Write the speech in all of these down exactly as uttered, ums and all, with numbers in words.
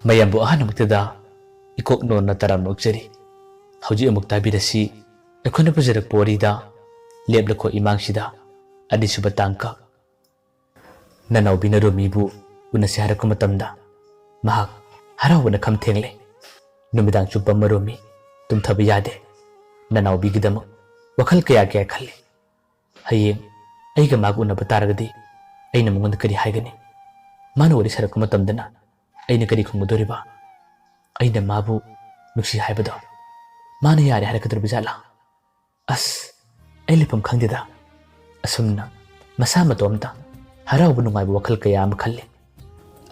ꯃꯌꯥꯝꯕꯨ ꯑꯍꯥꯟꯕꯃꯛꯇꯗ ꯏꯀꯣꯛ ꯅꯣꯟꯅ ꯇꯔꯥꯝꯅ ꯑꯣꯛꯆꯔꯤ꯫ ꯍꯧꯖꯤꯛ ꯑꯃꯨꯛ ꯇꯥꯕꯤꯔꯁꯤ ꯑꯩꯈꯣꯏꯅ ꯄꯨꯖꯔꯛꯄ ꯋꯥꯔꯤꯗ ꯂꯦꯞꯂꯈꯣ ꯏꯃꯥꯡꯁꯤꯗ ꯑꯅꯤꯁꯨꯕ ꯇꯥꯡꯀꯛ꯫ ꯅꯅꯥꯎꯕꯤꯅ ꯔꯣꯃꯤꯕꯨ ꯎꯅꯁꯤ ꯍꯥꯏꯔꯛꯄ ꯃꯇꯝꯗ ꯃꯍꯥꯛ ꯍꯔꯥꯎꯕꯅ ꯈꯝ ꯊꯦꯡꯂꯦ꯫ ꯅꯨꯃꯤꯗꯥꯡ ꯆꯨꯞꯄ ꯑꯃ ꯔꯣꯃꯤ ꯇꯨꯝꯊꯕ ꯌꯥꯗꯦ꯫ ꯅꯅꯥꯎꯕꯤꯒꯤꯗꯃꯛ ꯋꯥꯈꯜ ꯀꯌꯥ ꯀꯌꯥ ꯈꯜꯂꯤ꯫ ꯍꯌꯦꯡ ꯑꯩꯒ ꯃꯥꯒ ꯎꯅꯕ ꯇꯥꯔꯒꯗꯤ ꯑꯩꯅ ꯃꯉꯣꯟꯗ ꯀꯔꯤ ꯍꯥꯏꯒꯅꯤ? ꯃꯥꯅ ꯋꯥꯔꯤ ꯁꯥꯔꯛꯄ ꯃꯇꯝꯗꯅ ꯑꯩꯅ ꯀꯔꯤ ꯈꯨꯝꯒꯗꯧꯔꯤꯕ? ꯑꯩꯅ ꯃꯥꯕꯨ ꯅꯨꯡꯁꯤ ꯍꯥꯏꯕꯗꯣ ꯃꯥꯅ ꯌꯥꯔꯦ ꯍꯥꯏꯔꯛꯀꯗꯧꯔꯤꯕ ꯖꯥꯠꯂꯥ? ꯑꯁ, ꯑꯩ ꯂꯩꯐꯝ ꯈꯪꯗꯦꯗ꯫ ꯑꯁꯨꯝꯅ ꯃꯁꯥ ꯃꯇꯣꯝꯇ ꯍꯔꯥꯎꯕ ꯅꯨꯡꯉꯥꯏꯕ ꯋꯥꯈꯜ ꯀꯌꯥ ꯑꯃ ꯈꯜꯂꯤ꯫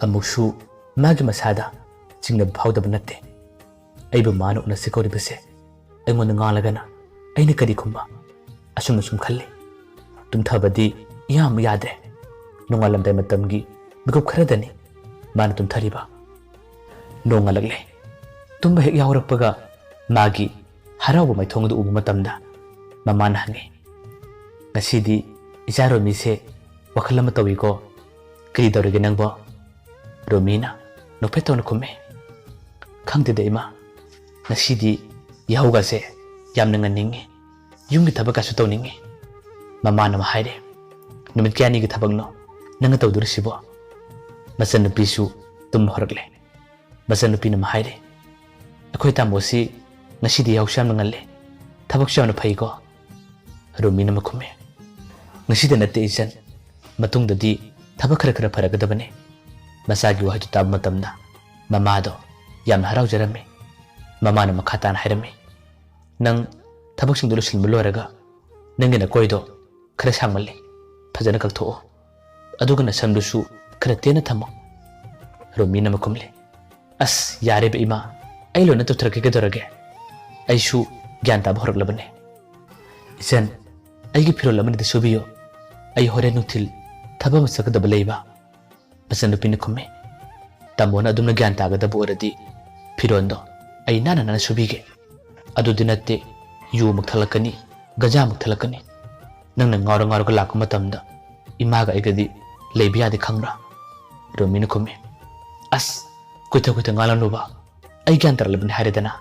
ꯑꯃꯨꯛꯁꯨ ꯃꯥꯒꯤ ꯃꯁꯥꯗ ꯆꯤꯡꯅꯕ ꯐꯥꯎꯗꯕ ꯅꯠꯇꯦ꯫ ꯑꯩꯕꯨ ꯃꯥꯅ ꯎꯅꯁꯤ ꯀꯧꯔꯤꯕꯁꯦ ꯑꯩꯉꯣꯟꯗ ꯉꯥꯡꯂꯒꯅ ꯑꯩꯅ ꯀꯔꯤ ꯈꯨꯝꯕ? ꯑꯁꯨꯝꯅ ꯁꯨꯝ ꯈꯜꯂꯤ꯫ ꯇꯨꯝꯊꯕꯗꯤ ꯏꯌꯥꯝ ꯌꯥꯗ꯭ꯔꯦ꯫ ꯅꯣꯡꯉꯥꯜꯂꯝꯗꯥꯏ ꯃꯇꯝꯒꯤ ꯃꯤꯀꯨꯞ ꯈꯔꯗꯅꯤ ꯃꯥꯅ ꯇꯨꯝꯊꯔꯤꯕ꯫ ꯅꯣꯡꯉꯥꯜꯂꯛꯂꯦ꯫ ꯇꯨꯝꯕ ꯍꯦꯛ ꯌꯥꯎꯔꯛꯄꯒ ꯃꯥꯒꯤ ꯍꯔꯥꯎꯕ ꯃꯥꯏꯊꯣꯡ ꯑꯗꯨ ꯎꯕ ꯃꯇꯝꯗ ꯃꯃꯥꯅ ꯍꯪꯉꯤ, "ꯉꯁꯤꯗꯤ ꯏꯆꯥ ꯔꯣꯃꯤꯁꯦ ꯋꯥꯈꯜ ꯑꯃ ꯇꯧꯏꯀꯣ꯫ ꯀꯔꯤ ꯇꯧꯔꯒꯦ ꯅꯪꯕꯣ?" ꯔꯣꯃꯤꯅ ꯅꯣꯛꯐꯦꯠ ꯇꯧꯅ ꯈꯨꯝꯃꯤ, "ꯈꯪꯗꯦꯗ ꯏꯃꯥ, ꯉꯁꯤꯗꯤ ꯌꯥꯍꯧꯒꯁꯦ ꯌꯥꯝꯅ ꯉꯟꯅꯤꯡꯉꯤ꯫ ꯌꯨꯝꯒꯤ ꯊꯕꯛꯀꯁꯨ ꯇꯧꯅꯤꯡꯉꯤ꯫" ꯃꯃꯥꯅ ꯑꯃ ꯍꯥꯏꯔꯦ, "ꯅꯨꯃꯤꯠ ꯀꯌꯥꯅꯤꯒꯤ ꯊꯕꯛꯅꯣ ꯅꯪꯅ ꯇꯧꯗꯣꯔꯤꯁꯤꯕꯣ?" ꯃꯆꯟꯅꯨꯄꯤꯁꯨ ꯇꯨꯝꯕ ꯍꯧꯔꯛꯂꯦ꯫ ꯃꯆꯟꯅꯨꯄꯤꯅ ꯑꯃ ꯍꯥꯏꯔꯦ, "ꯑꯩꯈꯣꯏ ꯇꯥꯃꯣꯁꯤ ꯉꯁꯤꯗꯤ ꯌꯥꯍꯧꯁꯨ ꯌꯥꯝꯅ ꯉꯜꯂꯦ, ꯊꯕꯛꯁꯨ ꯌꯥꯝꯅ ꯐꯩꯀꯣ?" ꯔꯣꯃꯤꯅ ꯑꯃ ꯈꯨꯝꯃꯦ, "ꯉꯁꯤꯗ ꯅꯠꯇꯦ ꯏꯆꯟ, ꯃꯇꯨꯡꯗꯗꯤ ꯊꯕꯛ ꯈꯔ ꯈꯔ ꯐꯔꯛꯀꯗꯕꯅꯤ꯫" ꯃꯆꯥꯒꯤ ꯋꯥꯍꯩꯗꯨ ꯇꯥꯕ ꯃꯇꯝꯗ ꯃꯃꯥꯗꯣ ꯌꯥꯝꯅ ꯍꯔꯥꯎꯖꯔꯝꯃꯤ꯫ ꯃꯃꯥꯅ ꯃꯈꯥ ꯇꯥꯅ ꯍꯥꯏꯔꯝꯃꯤ, "ꯅꯪ ꯊꯕꯛꯁꯤꯡꯗꯣ ꯂꯣꯏꯁꯤꯟꯕ ꯂꯣꯏꯔꯒ ꯅꯪꯒꯤ ꯅꯀꯣꯏꯗꯣ ꯈꯔ ꯁꯥꯡꯃꯜꯂꯤ, ꯐꯖꯅ ꯀꯛꯊꯣꯛꯑꯣ꯫ ꯑꯗꯨꯒ ꯅꯁꯝꯗꯨꯁꯨ ꯈꯔ ꯇꯦꯟꯅ ꯊꯝꯃꯣ꯫" ꯔꯣꯃꯤꯅ ꯑꯃ ꯈꯨꯝꯂꯦ, "ꯑꯁ, ꯌꯥꯔꯦꯕ ꯏꯃꯥ, ꯑꯩ ꯂꯣꯏꯅ ꯇꯧꯊꯔꯛꯀꯦ, ꯀꯩꯗꯧꯔꯒꯦ? ꯑꯩꯁꯨ ꯒ꯭ꯌꯥꯟ ꯇꯥꯕ ꯍꯧꯔꯛꯂꯕꯅꯦ꯫ ꯏꯆꯟ, ꯑꯩꯒꯤ ꯐꯤꯔꯣꯜ ꯑꯃꯅꯤꯗ ꯁꯨꯕꯤꯌꯨ, ꯑꯩ ꯍꯣꯔꯦꯟ ꯅꯨꯡꯊꯤꯜ ꯊꯕꯛ ꯑꯃ ꯆꯠꯀꯗꯕ ꯂꯩꯕ꯫" ꯃꯆꯟꯅꯨꯄꯤꯅ ꯈꯨꯝꯃꯤ, "ꯇꯥꯃꯣꯅ ꯑꯗꯨꯝꯅ ꯒ꯭ꯌꯥꯟ ꯇꯥꯒꯗꯕ ꯑꯣꯏꯔꯗꯤ ꯐꯤꯔꯣꯜꯗꯣ ꯑꯩ ꯅꯥꯟꯅ ꯅꯥꯟꯅ ꯁꯨꯕꯤꯒꯦ꯫ ꯑꯗꯨꯗꯤ ꯅꯠꯇꯦ, ꯌꯨ ꯑꯃꯨꯛ ꯊꯛꯂꯛꯀꯅꯤ, ꯒꯟꯖꯥ ꯑꯃꯨꯛ ꯊꯛꯂꯛꯀꯅꯤ꯫ ꯅꯪꯅ ꯉꯥꯎꯔ ꯉꯥꯎꯔꯒ ꯂꯥꯛꯄ ꯃꯇꯝꯗ ꯏꯃꯥꯒ ꯑꯩꯒꯗꯤ ꯂꯩꯕ ꯌꯥꯗꯦ ꯈꯪꯕ꯭ꯔꯥ?" ꯔꯣꯃꯤꯅ ꯈꯨꯝꯃꯤ, "ꯑꯁ, ꯀꯨꯏꯊ ꯀꯨꯏꯊ ꯉꯥꯡꯂꯅꯨꯕ, ꯑꯩ ꯒ꯭ꯌꯥꯟ ꯇꯥꯔꯛꯂꯕꯅꯤ ꯍꯥꯏꯔꯦꯗꯅ꯫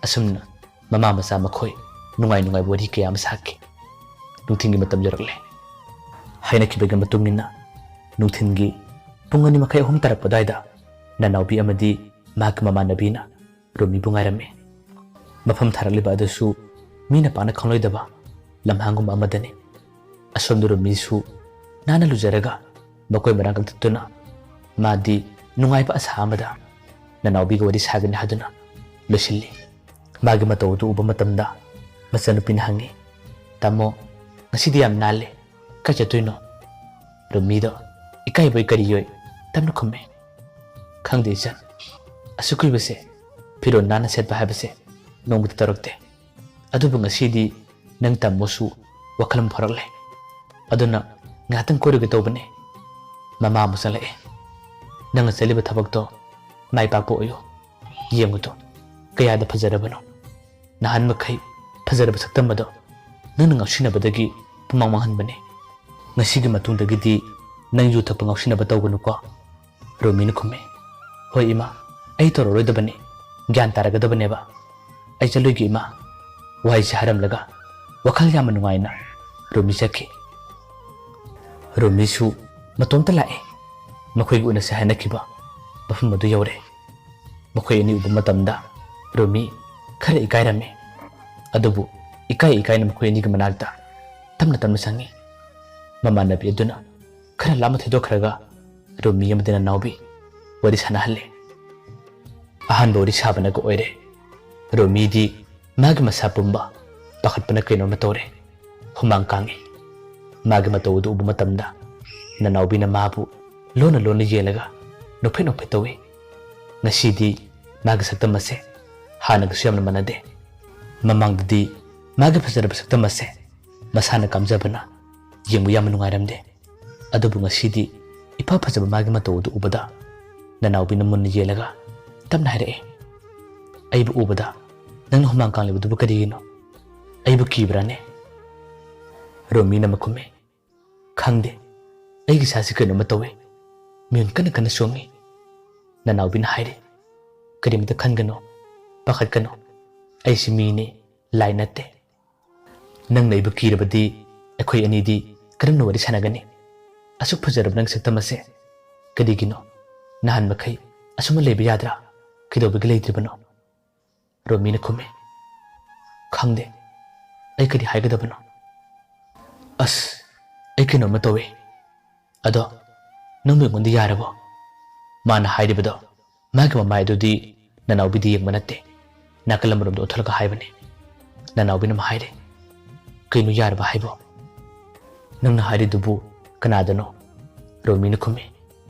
ꯑꯁꯨꯝꯅ ꯃꯃꯥ ꯃꯆꯥ ꯃꯈꯣꯏ ꯅꯨꯡꯉꯥꯏ ꯅꯨꯡꯉꯥꯏꯕ ꯋꯥꯔꯤ ꯀꯌꯥ ꯑꯃ ꯁꯥꯈꯤ꯫ ꯅꯨꯡꯊꯤꯜꯒꯤ ꯃꯇꯝ ꯌꯧꯔꯛꯂꯦ꯫ ꯍꯥꯏꯅꯈꯤꯕꯒꯤ ꯃꯇꯨꯡ ꯏꯟꯅ ꯅꯨꯡꯊꯤꯜꯒꯤ ꯄꯨꯡ ꯑꯅꯤ ꯃꯈꯥꯏ ꯑꯍꯨꯝ ꯇꯥꯔꯛꯄ ꯑꯗꯨꯋꯥꯏꯗ ꯅꯅꯥꯎꯕꯤ ꯑꯃꯗꯤ ꯃꯍꯥꯛꯀꯤ ꯃꯃꯥꯟꯅꯕꯤꯅ ꯔꯣꯃꯤꯕꯨ ꯉꯥꯏꯔꯝꯃꯤ꯫ ꯃꯐꯝ ꯊꯥꯔꯛꯂꯤꯕ ꯑꯗꯨꯁꯨ ꯃꯤꯅ ꯄꯥꯛꯅ ꯈꯪꯂꯣꯏꯗꯕ ꯂꯝꯍꯥꯡꯒꯨꯝꯕ ꯑꯃꯗꯅꯤ꯫ ꯑꯁꯣꯝꯗ ꯔꯣꯃꯤꯁꯨ ꯅꯥꯟꯅ ꯂꯨꯖꯔꯒ ꯃꯈꯣꯏ ꯃꯔꯥꯡ ꯀꯛꯊꯠꯇꯨꯅ ꯃꯥꯗꯤ ꯅꯨꯡꯉꯥꯏꯕ ꯑꯁꯥ ꯑꯃꯗ ꯅꯅꯥꯎꯕꯤꯒ ꯋꯥꯔꯤ ꯁꯥꯒꯅꯤ ꯍꯥꯏꯗꯨꯅ ꯂꯣꯏꯁꯤꯜꯂꯤ꯫ ꯃꯥꯒꯤ ꯃꯇꯧ ꯑꯗꯨ ꯎꯕ ꯃꯇꯝꯗ ꯃꯆꯥꯅꯨꯄꯤꯅ ꯍꯪꯉꯤ, "ꯇꯥꯃꯣ, ꯉꯁꯤꯗꯤ ꯌꯥꯝ ꯅꯥꯜꯂꯦ, ꯀꯥꯏ ꯆꯠꯇꯣꯏꯅꯣ?" ꯔꯣꯃꯤꯗꯣ ꯏꯀꯥꯏꯕꯣꯏ ꯀꯔꯤꯌꯣꯏ ꯇꯞꯅ ꯈꯨꯝꯃꯦ, "ꯈꯪꯗꯦ ꯏꯆꯟ, ꯑꯁꯨꯛ ꯀꯨꯏꯕꯁꯦ ꯐꯤꯔꯣꯜ ꯅꯥꯟꯅ ꯁꯦꯠꯄ ꯍꯥꯏꯕꯁꯦ ꯅꯣꯡꯃꯇ ꯇꯧꯔꯛꯇꯦ꯫ ꯑꯗꯨꯕꯨ ꯉꯁꯤꯗꯤ ꯅꯪ ꯇꯥꯃꯣꯁꯨ ꯋꯥꯈꯜ ꯑꯃ ꯐꯥꯎꯔꯛꯂꯦ꯫ ꯑꯗꯨꯅ ꯉꯥꯏꯍꯥꯛꯇꯪ ꯀꯣꯏꯔꯨꯒꯦ ꯇꯧꯕꯅꯦ꯫ ꯃꯃꯥ ꯑꯃꯨꯛ ꯆꯪꯂꯛꯑꯦ꯫ ꯅꯪꯅ ꯆꯠꯂꯤꯕ ꯊꯕꯛꯇꯣ ꯃꯥꯏ ꯄꯥꯛꯄ ꯑꯣꯏꯌꯨ꯫ ꯌꯦꯡꯉꯨꯗꯣ, ꯀꯌꯥꯗ ꯐꯖꯔꯕꯅꯣ꯫ ꯅꯍꯥꯟ ꯃꯈꯩ ꯐꯖꯔꯕ ꯁꯛꯇꯝ ꯑꯗꯣ ꯅꯪꯅ ꯉꯥꯎꯁꯤꯟꯅꯕꯗꯒꯤ ꯄꯨꯡꯃꯥꯡ ꯃꯥꯡꯍꯟꯕꯅꯦ꯫ ꯉꯁꯤꯒꯤ ꯃꯇꯨꯡꯗꯒꯤꯗꯤ ꯅꯪ ꯌꯨ ꯊꯛꯄ ꯉꯥꯎꯁꯤꯟꯅꯕ ꯇꯧꯒꯅꯨꯀꯣ꯫" ꯔꯣꯃꯤꯅ ꯈꯨꯝꯃꯤ, "ꯍꯣꯏ ꯏꯃꯥ, ꯑꯩ ꯇꯧꯔꯔꯣꯏꯗꯕꯅꯤ, ꯒ꯭ꯌꯥꯟ ꯇꯥꯔꯒꯗꯕꯅꯦꯕ꯫ ꯑꯩ ꯆꯠꯂꯣꯏꯒꯦ ꯏꯃꯥ꯫" ꯋꯥꯍꯩꯁꯦ ꯍꯥꯏꯔꯝꯂꯒ ꯋꯥꯈꯜ ꯌꯥꯝꯅ ꯅꯨꯡꯉꯥꯏꯅ ꯔꯣꯃꯤ ꯆꯠꯈꯤ꯫ ꯔꯣꯃꯤꯁꯨ ꯃꯇꯣꯝꯇ ꯂꯥꯛꯑꯦ꯫ ꯃꯈꯣꯏꯒꯤ ꯎꯅꯁꯦ ꯍꯥꯏꯅꯈꯤꯕ ꯃꯐꯝ ꯑꯗꯨ ꯌꯧꯔꯦ꯫ ꯃꯈꯣꯏ ꯑꯅꯤ ꯎꯕ ꯃꯇꯝꯗ ꯔꯣꯃꯤ ꯈꯔ ꯏꯀꯥꯏꯔꯝꯃꯤ꯫ ꯑꯗꯨꯕꯨ ꯏꯀꯥꯏ ꯏꯀꯥꯏꯅ ꯃꯈꯣꯏ ꯑꯅꯤꯒꯤ ꯃꯅꯥꯛꯇ ꯇꯞꯅ ꯇꯞꯅ ꯆꯪꯉꯤ꯫ ꯃꯃꯥꯟꯅꯕꯤ ꯑꯗꯨꯅ ꯈꯔ ꯂꯥꯞꯅ ꯊꯩꯗꯣꯛꯈ꯭ꯔꯒ ꯔꯣꯃꯤ ꯑꯃꯗꯤ ꯅꯅꯥꯎꯕꯤ ꯋꯥꯔꯤ ꯁꯥꯟꯅꯍꯜꯂꯤ꯫ ꯑꯍꯥꯟꯕ ꯋꯥꯔꯤ ꯁꯥꯕꯅꯒ ꯑꯣꯏꯔꯦ꯫ ꯔꯣꯃꯤꯗꯤ ꯃꯥꯒꯤ ꯃꯁꯥ ꯄꯨꯝꯕ ꯄꯥꯈꯠꯄꯅ ꯀꯩꯅꯣꯝꯃ ꯇꯧꯔꯦ꯫ ꯍꯨꯃꯥꯡ ꯀꯥꯡꯉꯤ꯫ ꯃꯥꯒꯤ ꯃꯇꯧ ꯑꯗꯨ ꯎꯕ ꯃꯇꯝꯗ ꯅꯅꯥꯎꯕꯤꯅ ꯃꯥꯕꯨ ꯂꯣꯟꯅ ꯂꯣꯟꯅ ꯌꯦꯡꯂꯒ ꯅꯣꯛꯐꯦꯠ ꯅꯣꯛꯐꯦꯠ ꯇꯧꯏ꯫ ꯉꯁꯤꯗꯤ ꯃꯥꯒꯤ ꯁꯛꯇꯝ ꯑꯁꯦ ꯍꯥꯟꯅꯒꯁꯨ ꯌꯥꯝꯅ ꯃꯥꯟꯅꯗꯦ꯫ ꯃꯃꯥꯡꯗꯗꯤ ꯃꯥꯒꯤ ꯐꯖꯔꯕ ꯁꯛꯇꯝ ꯑꯁꯦ ꯃꯁꯥꯅ ꯀꯝꯖꯕꯅ ꯌꯦꯡꯕ ꯌꯥꯝꯅ ꯅꯨꯡꯉꯥꯏꯔꯝꯗꯦ꯫ ꯑꯗꯨꯕꯨ ꯉꯁꯤꯗꯤ ꯏꯐ ꯐꯖꯕ ꯃꯥꯒꯤ ꯃꯇꯧ ꯑꯗꯨ ꯎꯕꯗ ꯅꯅꯥꯎꯕꯤꯅ ꯃꯨꯟꯅ ꯌꯦꯡꯂꯒ ꯇꯞꯅ ꯍꯥꯏꯔꯛꯑꯦ, "ꯑꯩꯕꯨ ꯎꯕꯗ ꯅꯪꯅ ꯍꯨꯃꯥꯡ ꯀꯥꯡꯂꯤꯕꯗꯨꯕꯨ ꯀꯔꯤꯒꯤꯅꯣ? ꯑꯩꯕꯨ ꯀꯤꯕ꯭ꯔꯥꯅꯦ?" ꯔꯣꯃꯤꯅ ꯑꯃꯨꯛ ꯈꯨꯝꯃꯦ, "ꯈꯪꯗꯦ, ꯑꯩꯒꯤ ꯏꯁꯥꯁꯤ ꯀꯩꯅꯣꯝꯃ ꯇꯧꯏ꯫ ꯃꯤꯍꯨꯟ ꯀꯟꯅ ꯀꯟꯅ ꯆꯣꯡꯉꯤ꯫" ꯅꯅꯥꯎꯕꯤꯅ ꯍꯥꯏꯔꯤ, "ꯀꯔꯤꯝꯇ ꯈꯟꯒꯅꯨ, ꯄꯥꯈꯠꯀꯅꯨ꯫ ꯑꯩꯁꯤ ꯃꯤꯅꯤ, ꯂꯥꯏ ꯅꯠꯇꯦ꯫ ꯅꯪꯅ ꯑꯩꯕꯨ ꯀꯤꯔꯕꯗꯤ ꯑꯩꯈꯣꯏ ꯑꯅꯤꯗꯤ ꯀꯔꯝꯅ ꯋꯥꯔꯤ ꯁꯥꯟꯅꯒꯅꯤ? ꯑꯁꯨꯛ ꯐꯖꯔꯕ ꯅꯪ ꯁꯛꯇꯝ ꯑꯁꯦ ꯀꯔꯤꯒꯤꯅꯣ ꯅꯍꯥꯟ ꯃꯈꯩ ꯑꯁꯨꯝꯅ ꯂꯩꯕ ꯌꯥꯗ꯭ꯔꯥ? ꯀꯩꯗꯧꯕꯒꯤ ꯂꯩꯇ꯭ꯔꯤꯕꯅꯣ?" ꯔꯣꯃꯤꯅ ꯈꯨꯝꯃꯤ, "ꯈꯪꯗꯦ, ꯑꯩ ꯀꯔꯤ ꯍꯥꯏꯒꯗꯕꯅꯣ꯫ ꯑꯁ, ꯑꯩ ꯀꯩꯅꯣꯝꯃ ꯇꯧꯏ꯫ ꯑꯗꯣ ꯅꯪꯕꯨ ꯑꯩꯉꯣꯟꯗ ꯌꯥꯔꯕꯣ?" ꯃꯥꯅ ꯍꯥꯏꯔꯤꯕꯗꯣ ꯃꯥꯒꯤ ꯃꯃꯥꯏ ꯑꯗꯨꯗꯤ ꯅꯅꯥꯎꯕꯤꯗ ꯌꯦꯡꯕ ꯅꯠꯇꯦ, ꯅꯥꯀꯜ ꯑꯃꯔꯣꯝꯗ ꯑꯣꯟꯊꯣꯛꯂꯒ ꯍꯥꯏꯕꯅꯤ꯫ ꯅꯅꯥꯎꯕꯤꯅ ꯑꯃ ꯍꯥꯏꯔꯦ, "ꯀꯩꯅꯣ ꯌꯥꯔꯕ ꯍꯥꯏꯕꯣ? ꯅꯪꯅ ꯍꯥꯏꯔꯤꯗꯨꯕꯨ ꯀꯅꯥꯗꯅꯣ?" ꯔꯣꯃꯤꯅ ꯈꯨꯝꯃꯤ,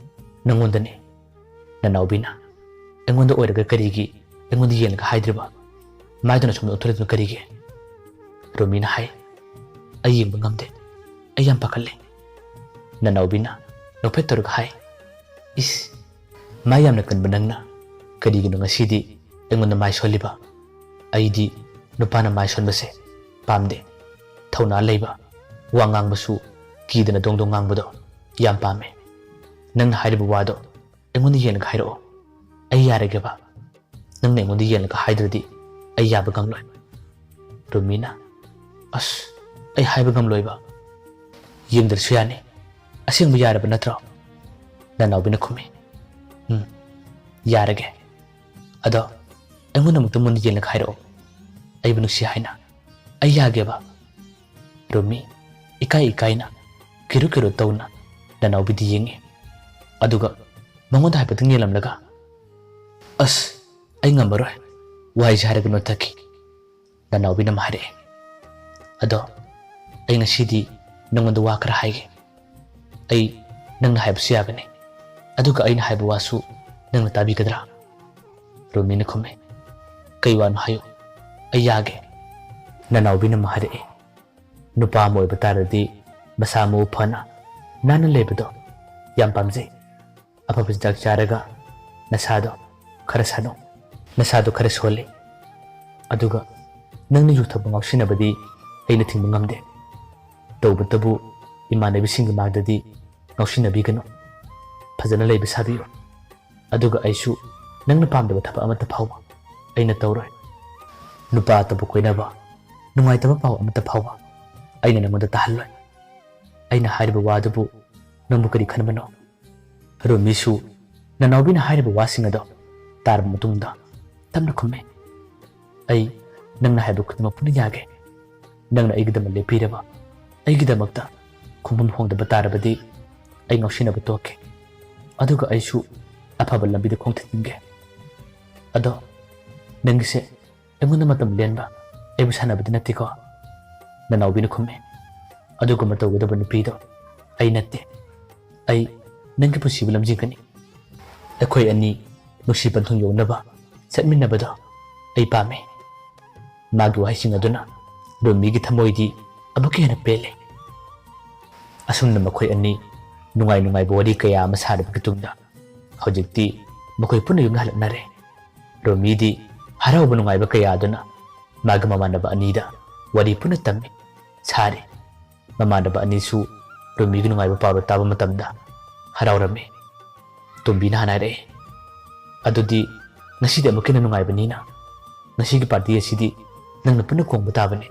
"ꯅꯪꯉꯣꯟꯗꯅꯦ꯫" ꯅꯅꯥꯎꯕꯤꯅ, "ꯑꯩꯉꯣꯟꯗ ꯑꯣꯏꯔꯒ ꯀꯔꯤꯒꯤ ꯑꯩꯉꯣꯟꯗ ꯌꯦꯡꯂꯒ ꯍꯥꯏꯗ꯭ꯔꯤꯕ? ꯃꯥꯏꯗꯨꯅ ꯁꯣꯝꯗ ꯑꯣꯟꯊꯣꯔꯛꯏꯗꯨꯅ ꯀꯔꯤꯒꯤ?" ꯔꯣꯃꯤꯅ ꯍꯥꯏ, "ꯑꯩ ꯌꯦꯡꯕ ꯉꯝꯗꯦ, ꯑꯩ ꯌꯥꯝ ꯄꯥꯈꯠꯂꯦ꯫" ꯅꯅꯥꯎꯕꯤꯅ ꯅꯣꯛꯐꯦꯠ ꯇꯧꯔꯒ ꯍꯥꯏ, "ꯏꯁ, ꯃꯥ ꯌꯥꯝꯅ ꯀꯟꯕ ꯅꯪꯅ ꯀꯔꯤꯒꯤꯅꯣ ꯉꯁꯤꯗꯤ ꯑꯩꯉꯣꯟꯗ ꯃꯥꯏ ꯁꯣꯜꯂꯤꯕ? ꯑꯩꯗꯤ ꯅꯨꯄꯥꯅ ꯃꯥꯏ ꯁꯣꯟꯕꯁꯦ ꯄꯥꯝꯗꯦ꯫ ꯊꯧꯅꯥ ꯂꯩꯕ, ꯋꯥ ꯉꯥꯡꯕꯁꯨ ꯀꯤꯗꯅ ꯗꯣꯡ ꯗꯣꯡ ꯉꯥꯡꯕꯗꯣ ꯌꯥꯝ ꯄꯥꯝꯃꯦ꯫ ꯅꯪꯅ ꯍꯥꯏꯔꯤꯕ ꯋꯥꯗꯣ ꯑꯩꯉꯣꯟꯗ ꯌꯦꯡꯂꯒ ꯍꯥꯏꯔꯛꯑꯣ, ꯑꯩ ꯌꯥꯔꯒꯦꯕ꯫ ꯅꯪꯅ ꯑꯩꯉꯣꯟꯗ ꯌꯦꯡꯂꯒ ꯍꯥꯏꯗ꯭ꯔꯗꯤ ꯑꯩ ꯌꯥꯕ ꯉꯝꯂꯣꯏ꯫" ꯔꯨꯃꯤꯅ, "ꯑꯁ, ꯑꯩ ꯍꯥꯏꯕ ꯉꯝꯂꯣꯏꯕ꯫ ꯌꯦꯡꯗ꯭ꯔꯁꯨ ꯌꯥꯅꯤ꯫ ꯑꯁꯦꯡꯕ ꯌꯥꯔꯕ ꯅꯠꯇ꯭ꯔꯣ?" ꯅꯅꯥꯎꯕꯤꯅ ꯈꯨꯝꯃꯤ, "ꯎꯝ, ꯌꯥꯔꯒꯦ꯫ ꯑꯗꯣ ꯑꯩꯉꯣꯟꯗ ꯑꯃꯨꯛꯇ ꯃꯨꯟꯅ ꯌꯦꯡꯂꯒ ꯍꯥꯏꯔꯛꯑꯣ, ꯑꯩꯕꯨ ꯅꯨꯡꯁꯤ ꯍꯥꯏꯅ꯫ ꯑꯩ ꯌꯥꯒꯦꯕ꯫" ꯔꯨꯃꯤ ꯏꯀꯥꯏ ꯏꯀꯥꯏꯅ ꯀꯤꯔꯨ ꯀꯤꯔꯨ ꯇꯧꯅ ꯅꯅꯥꯎꯕꯤꯗ ꯌꯦꯡꯉꯤ꯫ ꯑꯗꯨꯒ ꯃꯉꯣꯟꯗ ꯍꯥꯏꯐꯦꯠꯇꯪ ꯌꯦꯡꯂꯝꯂꯒ, "ꯑꯁ, ꯑꯩ ꯉꯝꯃꯔꯣꯏ, ꯋꯥꯍꯩꯁꯦ ꯍꯥꯏꯔꯒ ꯅꯣꯟꯊꯈꯤ꯫" ꯅꯅꯥꯎꯕꯤꯅ ꯑꯃ ꯍꯥꯏꯔꯛꯑꯦ, "ꯑꯗꯣ ꯑꯩ ꯉꯁꯤꯗꯤ ꯅꯪꯉꯣꯟꯗ ꯋꯥ ꯈꯔ ꯍꯥꯏꯒꯦ꯫ ꯑꯩ ꯅꯪꯅ ꯍꯥꯏꯕꯁꯨ ꯌꯥꯒꯅꯤ, ꯑꯗꯨꯒ ꯑꯩꯅ ꯍꯥꯏꯕ ꯋꯥꯁꯨ ꯅꯪꯅ ꯇꯥꯕꯤꯒꯗ꯭ꯔꯥ?" ꯔꯨꯃꯤꯅ ꯈꯨꯝꯃꯦ, "ꯀꯩ ꯋꯥꯅꯣ ꯍꯥꯏꯌꯨ, ꯑꯩ ꯌꯥꯒꯦ꯫" ꯅꯅꯥꯎꯕꯤꯅ ꯑꯃ ꯍꯥꯏꯔꯛꯑꯦ, "ꯅꯨꯄꯥ ꯑꯃ ꯑꯣꯏꯕ ꯇꯥꯔꯗꯤ ꯃꯁꯥ ꯃꯎ ꯐꯅ ꯅꯥꯟꯅ ꯂꯩꯕꯗꯣ ꯌꯥꯝ ꯄꯥꯝꯖꯩ꯫ ꯑꯐꯕ ꯆꯤꯟꯖꯥꯛ ꯆꯥꯔꯒ ꯅꯁꯥꯗꯣ ꯈꯔ ꯁꯥꯟꯅꯧ꯫ ꯅꯁꯥꯗꯣ ꯈꯔ ꯁꯣꯜꯂꯤ꯫ ꯑꯗꯨꯒ ꯅꯪꯅ ꯌꯨ ꯊꯛꯄ ꯉꯥꯎꯁꯤꯟꯅꯕꯗꯤ ꯑꯩꯅ ꯊꯤꯡꯕ ꯉꯝꯗꯦ꯫ ꯇꯧꯕꯇꯕꯨ ꯏꯃꯥꯟꯅꯕꯤꯁꯤꯡꯒꯤ ꯃꯥꯡꯗꯗꯤ ꯉꯥꯎꯁꯤꯟꯅꯕꯤꯒꯅꯨ꯫ ꯐꯖꯅ ꯂꯩꯕ ꯁꯥꯕꯤꯌꯨ꯫ ꯑꯗꯨꯒ ꯑꯩꯁꯨ ꯅꯪꯅ ꯄꯥꯝꯗꯕ ꯊꯕꯛ ꯑꯃꯠꯇ ꯐꯥꯎꯕ ꯑꯩꯅ ꯇꯧꯔꯣꯏ꯫ ꯅꯨꯄꯥ ꯑꯇꯣꯞꯄ ꯀꯣꯏꯅꯕ, ꯅꯨꯡꯉꯥꯏꯇꯕ ꯄꯥꯎ ꯑꯃꯠꯇ ꯐꯥꯎꯕ ꯑꯩꯅ ꯅꯪꯉꯣꯟꯗ ꯇꯥꯍꯜꯂꯣꯏ꯫ ꯑꯩꯅ ꯍꯥꯏꯔꯤꯕ ꯋꯥꯗꯨꯕꯨ ꯅꯪꯕꯨ ꯀꯔꯤ ꯈꯟꯕꯅꯣ?" ꯔꯣꯃꯤꯁꯨ ꯅꯅꯥꯎꯕꯤꯅ ꯍꯥꯏꯔꯤꯕ ꯋꯥꯁꯤꯡ ꯑꯗꯣ ꯇꯥꯔꯕ ꯃꯇꯨꯡꯗ ꯇꯞꯅ ꯈꯨꯝꯃꯤ, "ꯑꯩ ꯅꯪꯅ ꯍꯥꯏꯕ ꯈꯨꯗꯤꯡꯃꯛ ꯄꯨꯟꯅ ꯌꯥꯒꯦ꯫ ꯅꯪꯅ ꯑꯩꯒꯤꯗꯃꯛ ꯂꯦꯞꯄꯤꯔꯕ, ꯑꯩꯒꯤꯗꯃꯛꯇ ꯈꯣꯡꯐꯝ ꯍꯣꯡꯗꯕ ꯇꯥꯔꯕꯗꯤ ꯑꯩ ꯉꯥꯎꯁꯤꯟꯅꯕ ꯇꯣꯛꯀꯦ꯫ ꯑꯗꯨꯒ ꯑꯩꯁꯨ ꯑꯐꯕ ꯂꯝꯕꯤꯗ ꯈꯣꯡ ꯊꯤꯟꯖꯤꯟꯒꯦ꯫ ꯑꯗꯣ ꯅꯪꯒꯤꯁꯦ ꯑꯩꯉꯣꯟꯗ ꯃꯇꯝ ꯂꯦꯟꯕ, ꯑꯩꯕꯨ ꯁꯥꯟꯅꯕꯗꯤ ꯅꯠꯇꯦꯀꯣ?" ꯅꯅꯥꯎꯕꯤꯅ ꯈꯨꯝꯃꯤ, "ꯑꯗꯨꯒꯨꯝꯕ ꯇꯧꯒꯗꯕ ꯅꯨꯄꯤꯗꯣ ꯑꯩ ꯅꯠꯇꯦ꯫ ꯑꯩ ꯅꯪꯒꯤ ꯄꯨꯟꯁꯤꯕꯨ ꯂꯝꯖꯤꯡꯒꯅꯤ꯫ ꯑꯩꯈꯣꯏ ꯑꯅꯤ ꯅꯨꯡꯁꯤ ꯄꯟꯊꯨꯡ ꯌꯧꯅꯕ ꯆꯠꯃꯤꯟꯅꯕꯗꯣ ꯑꯩ ꯄꯥꯝꯃꯤ꯫" ꯃꯥꯒꯤ ꯋꯥꯍꯩꯁꯤꯡ ꯑꯗꯨꯅ ꯔꯣꯃꯤꯒꯤ ꯊꯃꯣꯏꯗꯤ ꯑꯃꯨꯛꯀ ꯍꯦꯟꯅ ꯄꯦꯜꯂꯦ꯫ ꯑꯁꯨꯝꯅ ꯃꯈꯣꯏ ꯑꯅꯤ ꯅꯨꯡꯉꯥꯏ ꯅꯨꯡꯉꯥꯏꯕ ꯋꯥꯔꯤ ꯀꯌꯥ ꯑꯃ ꯁꯥꯔꯕꯒꯤ ꯇꯨꯡꯗ ꯍꯧꯖꯤꯛꯇꯤ ꯃꯈꯣꯏ ꯄꯨꯟꯅ ꯌꯨꯝꯗ ꯍꯜꯂꯛꯅꯔꯦ꯫ ꯔꯣꯃꯤꯗꯤ ꯍꯔꯥꯎꯕ ꯅꯨꯡꯉꯥꯏꯕ ꯀꯌꯥ ꯑꯗꯨꯅ ꯃꯥꯒꯤ ꯃꯃꯥꯟꯅꯕ ꯑꯅꯤꯗ ꯋꯥꯔꯤ ꯄꯨꯟꯅ ꯇꯝꯃꯤ, ꯁꯥꯔꯤ꯫ ꯃꯃꯥꯟꯅꯕ ꯑꯅꯤꯁꯨ ꯔꯣꯃꯤꯒꯤ ꯅꯨꯡꯉꯥꯏꯕ ꯄꯥꯎꯗꯣ ꯇꯥꯕ ꯃꯇꯝꯗ ꯍꯔꯥꯎꯔꯝꯃꯤ꯫ ꯇꯣꯝꯕꯤꯅ ꯍꯥꯟꯅ ꯍꯥꯏꯔꯛꯑꯦ, "ꯑꯗꯨꯗꯤ ꯉꯁꯤꯗꯤ ꯑꯃꯨꯛꯀ ꯍꯦꯟꯅ ꯅꯨꯡꯉꯥꯏꯕꯅꯤꯅ, ꯉꯁꯤꯒꯤ ꯄꯥꯔꯇꯤ ꯑꯁꯤꯗꯤ ꯅꯪꯅ ꯄꯨꯟꯅ ꯈꯣꯡꯕ ꯇꯥꯕꯅꯤ꯫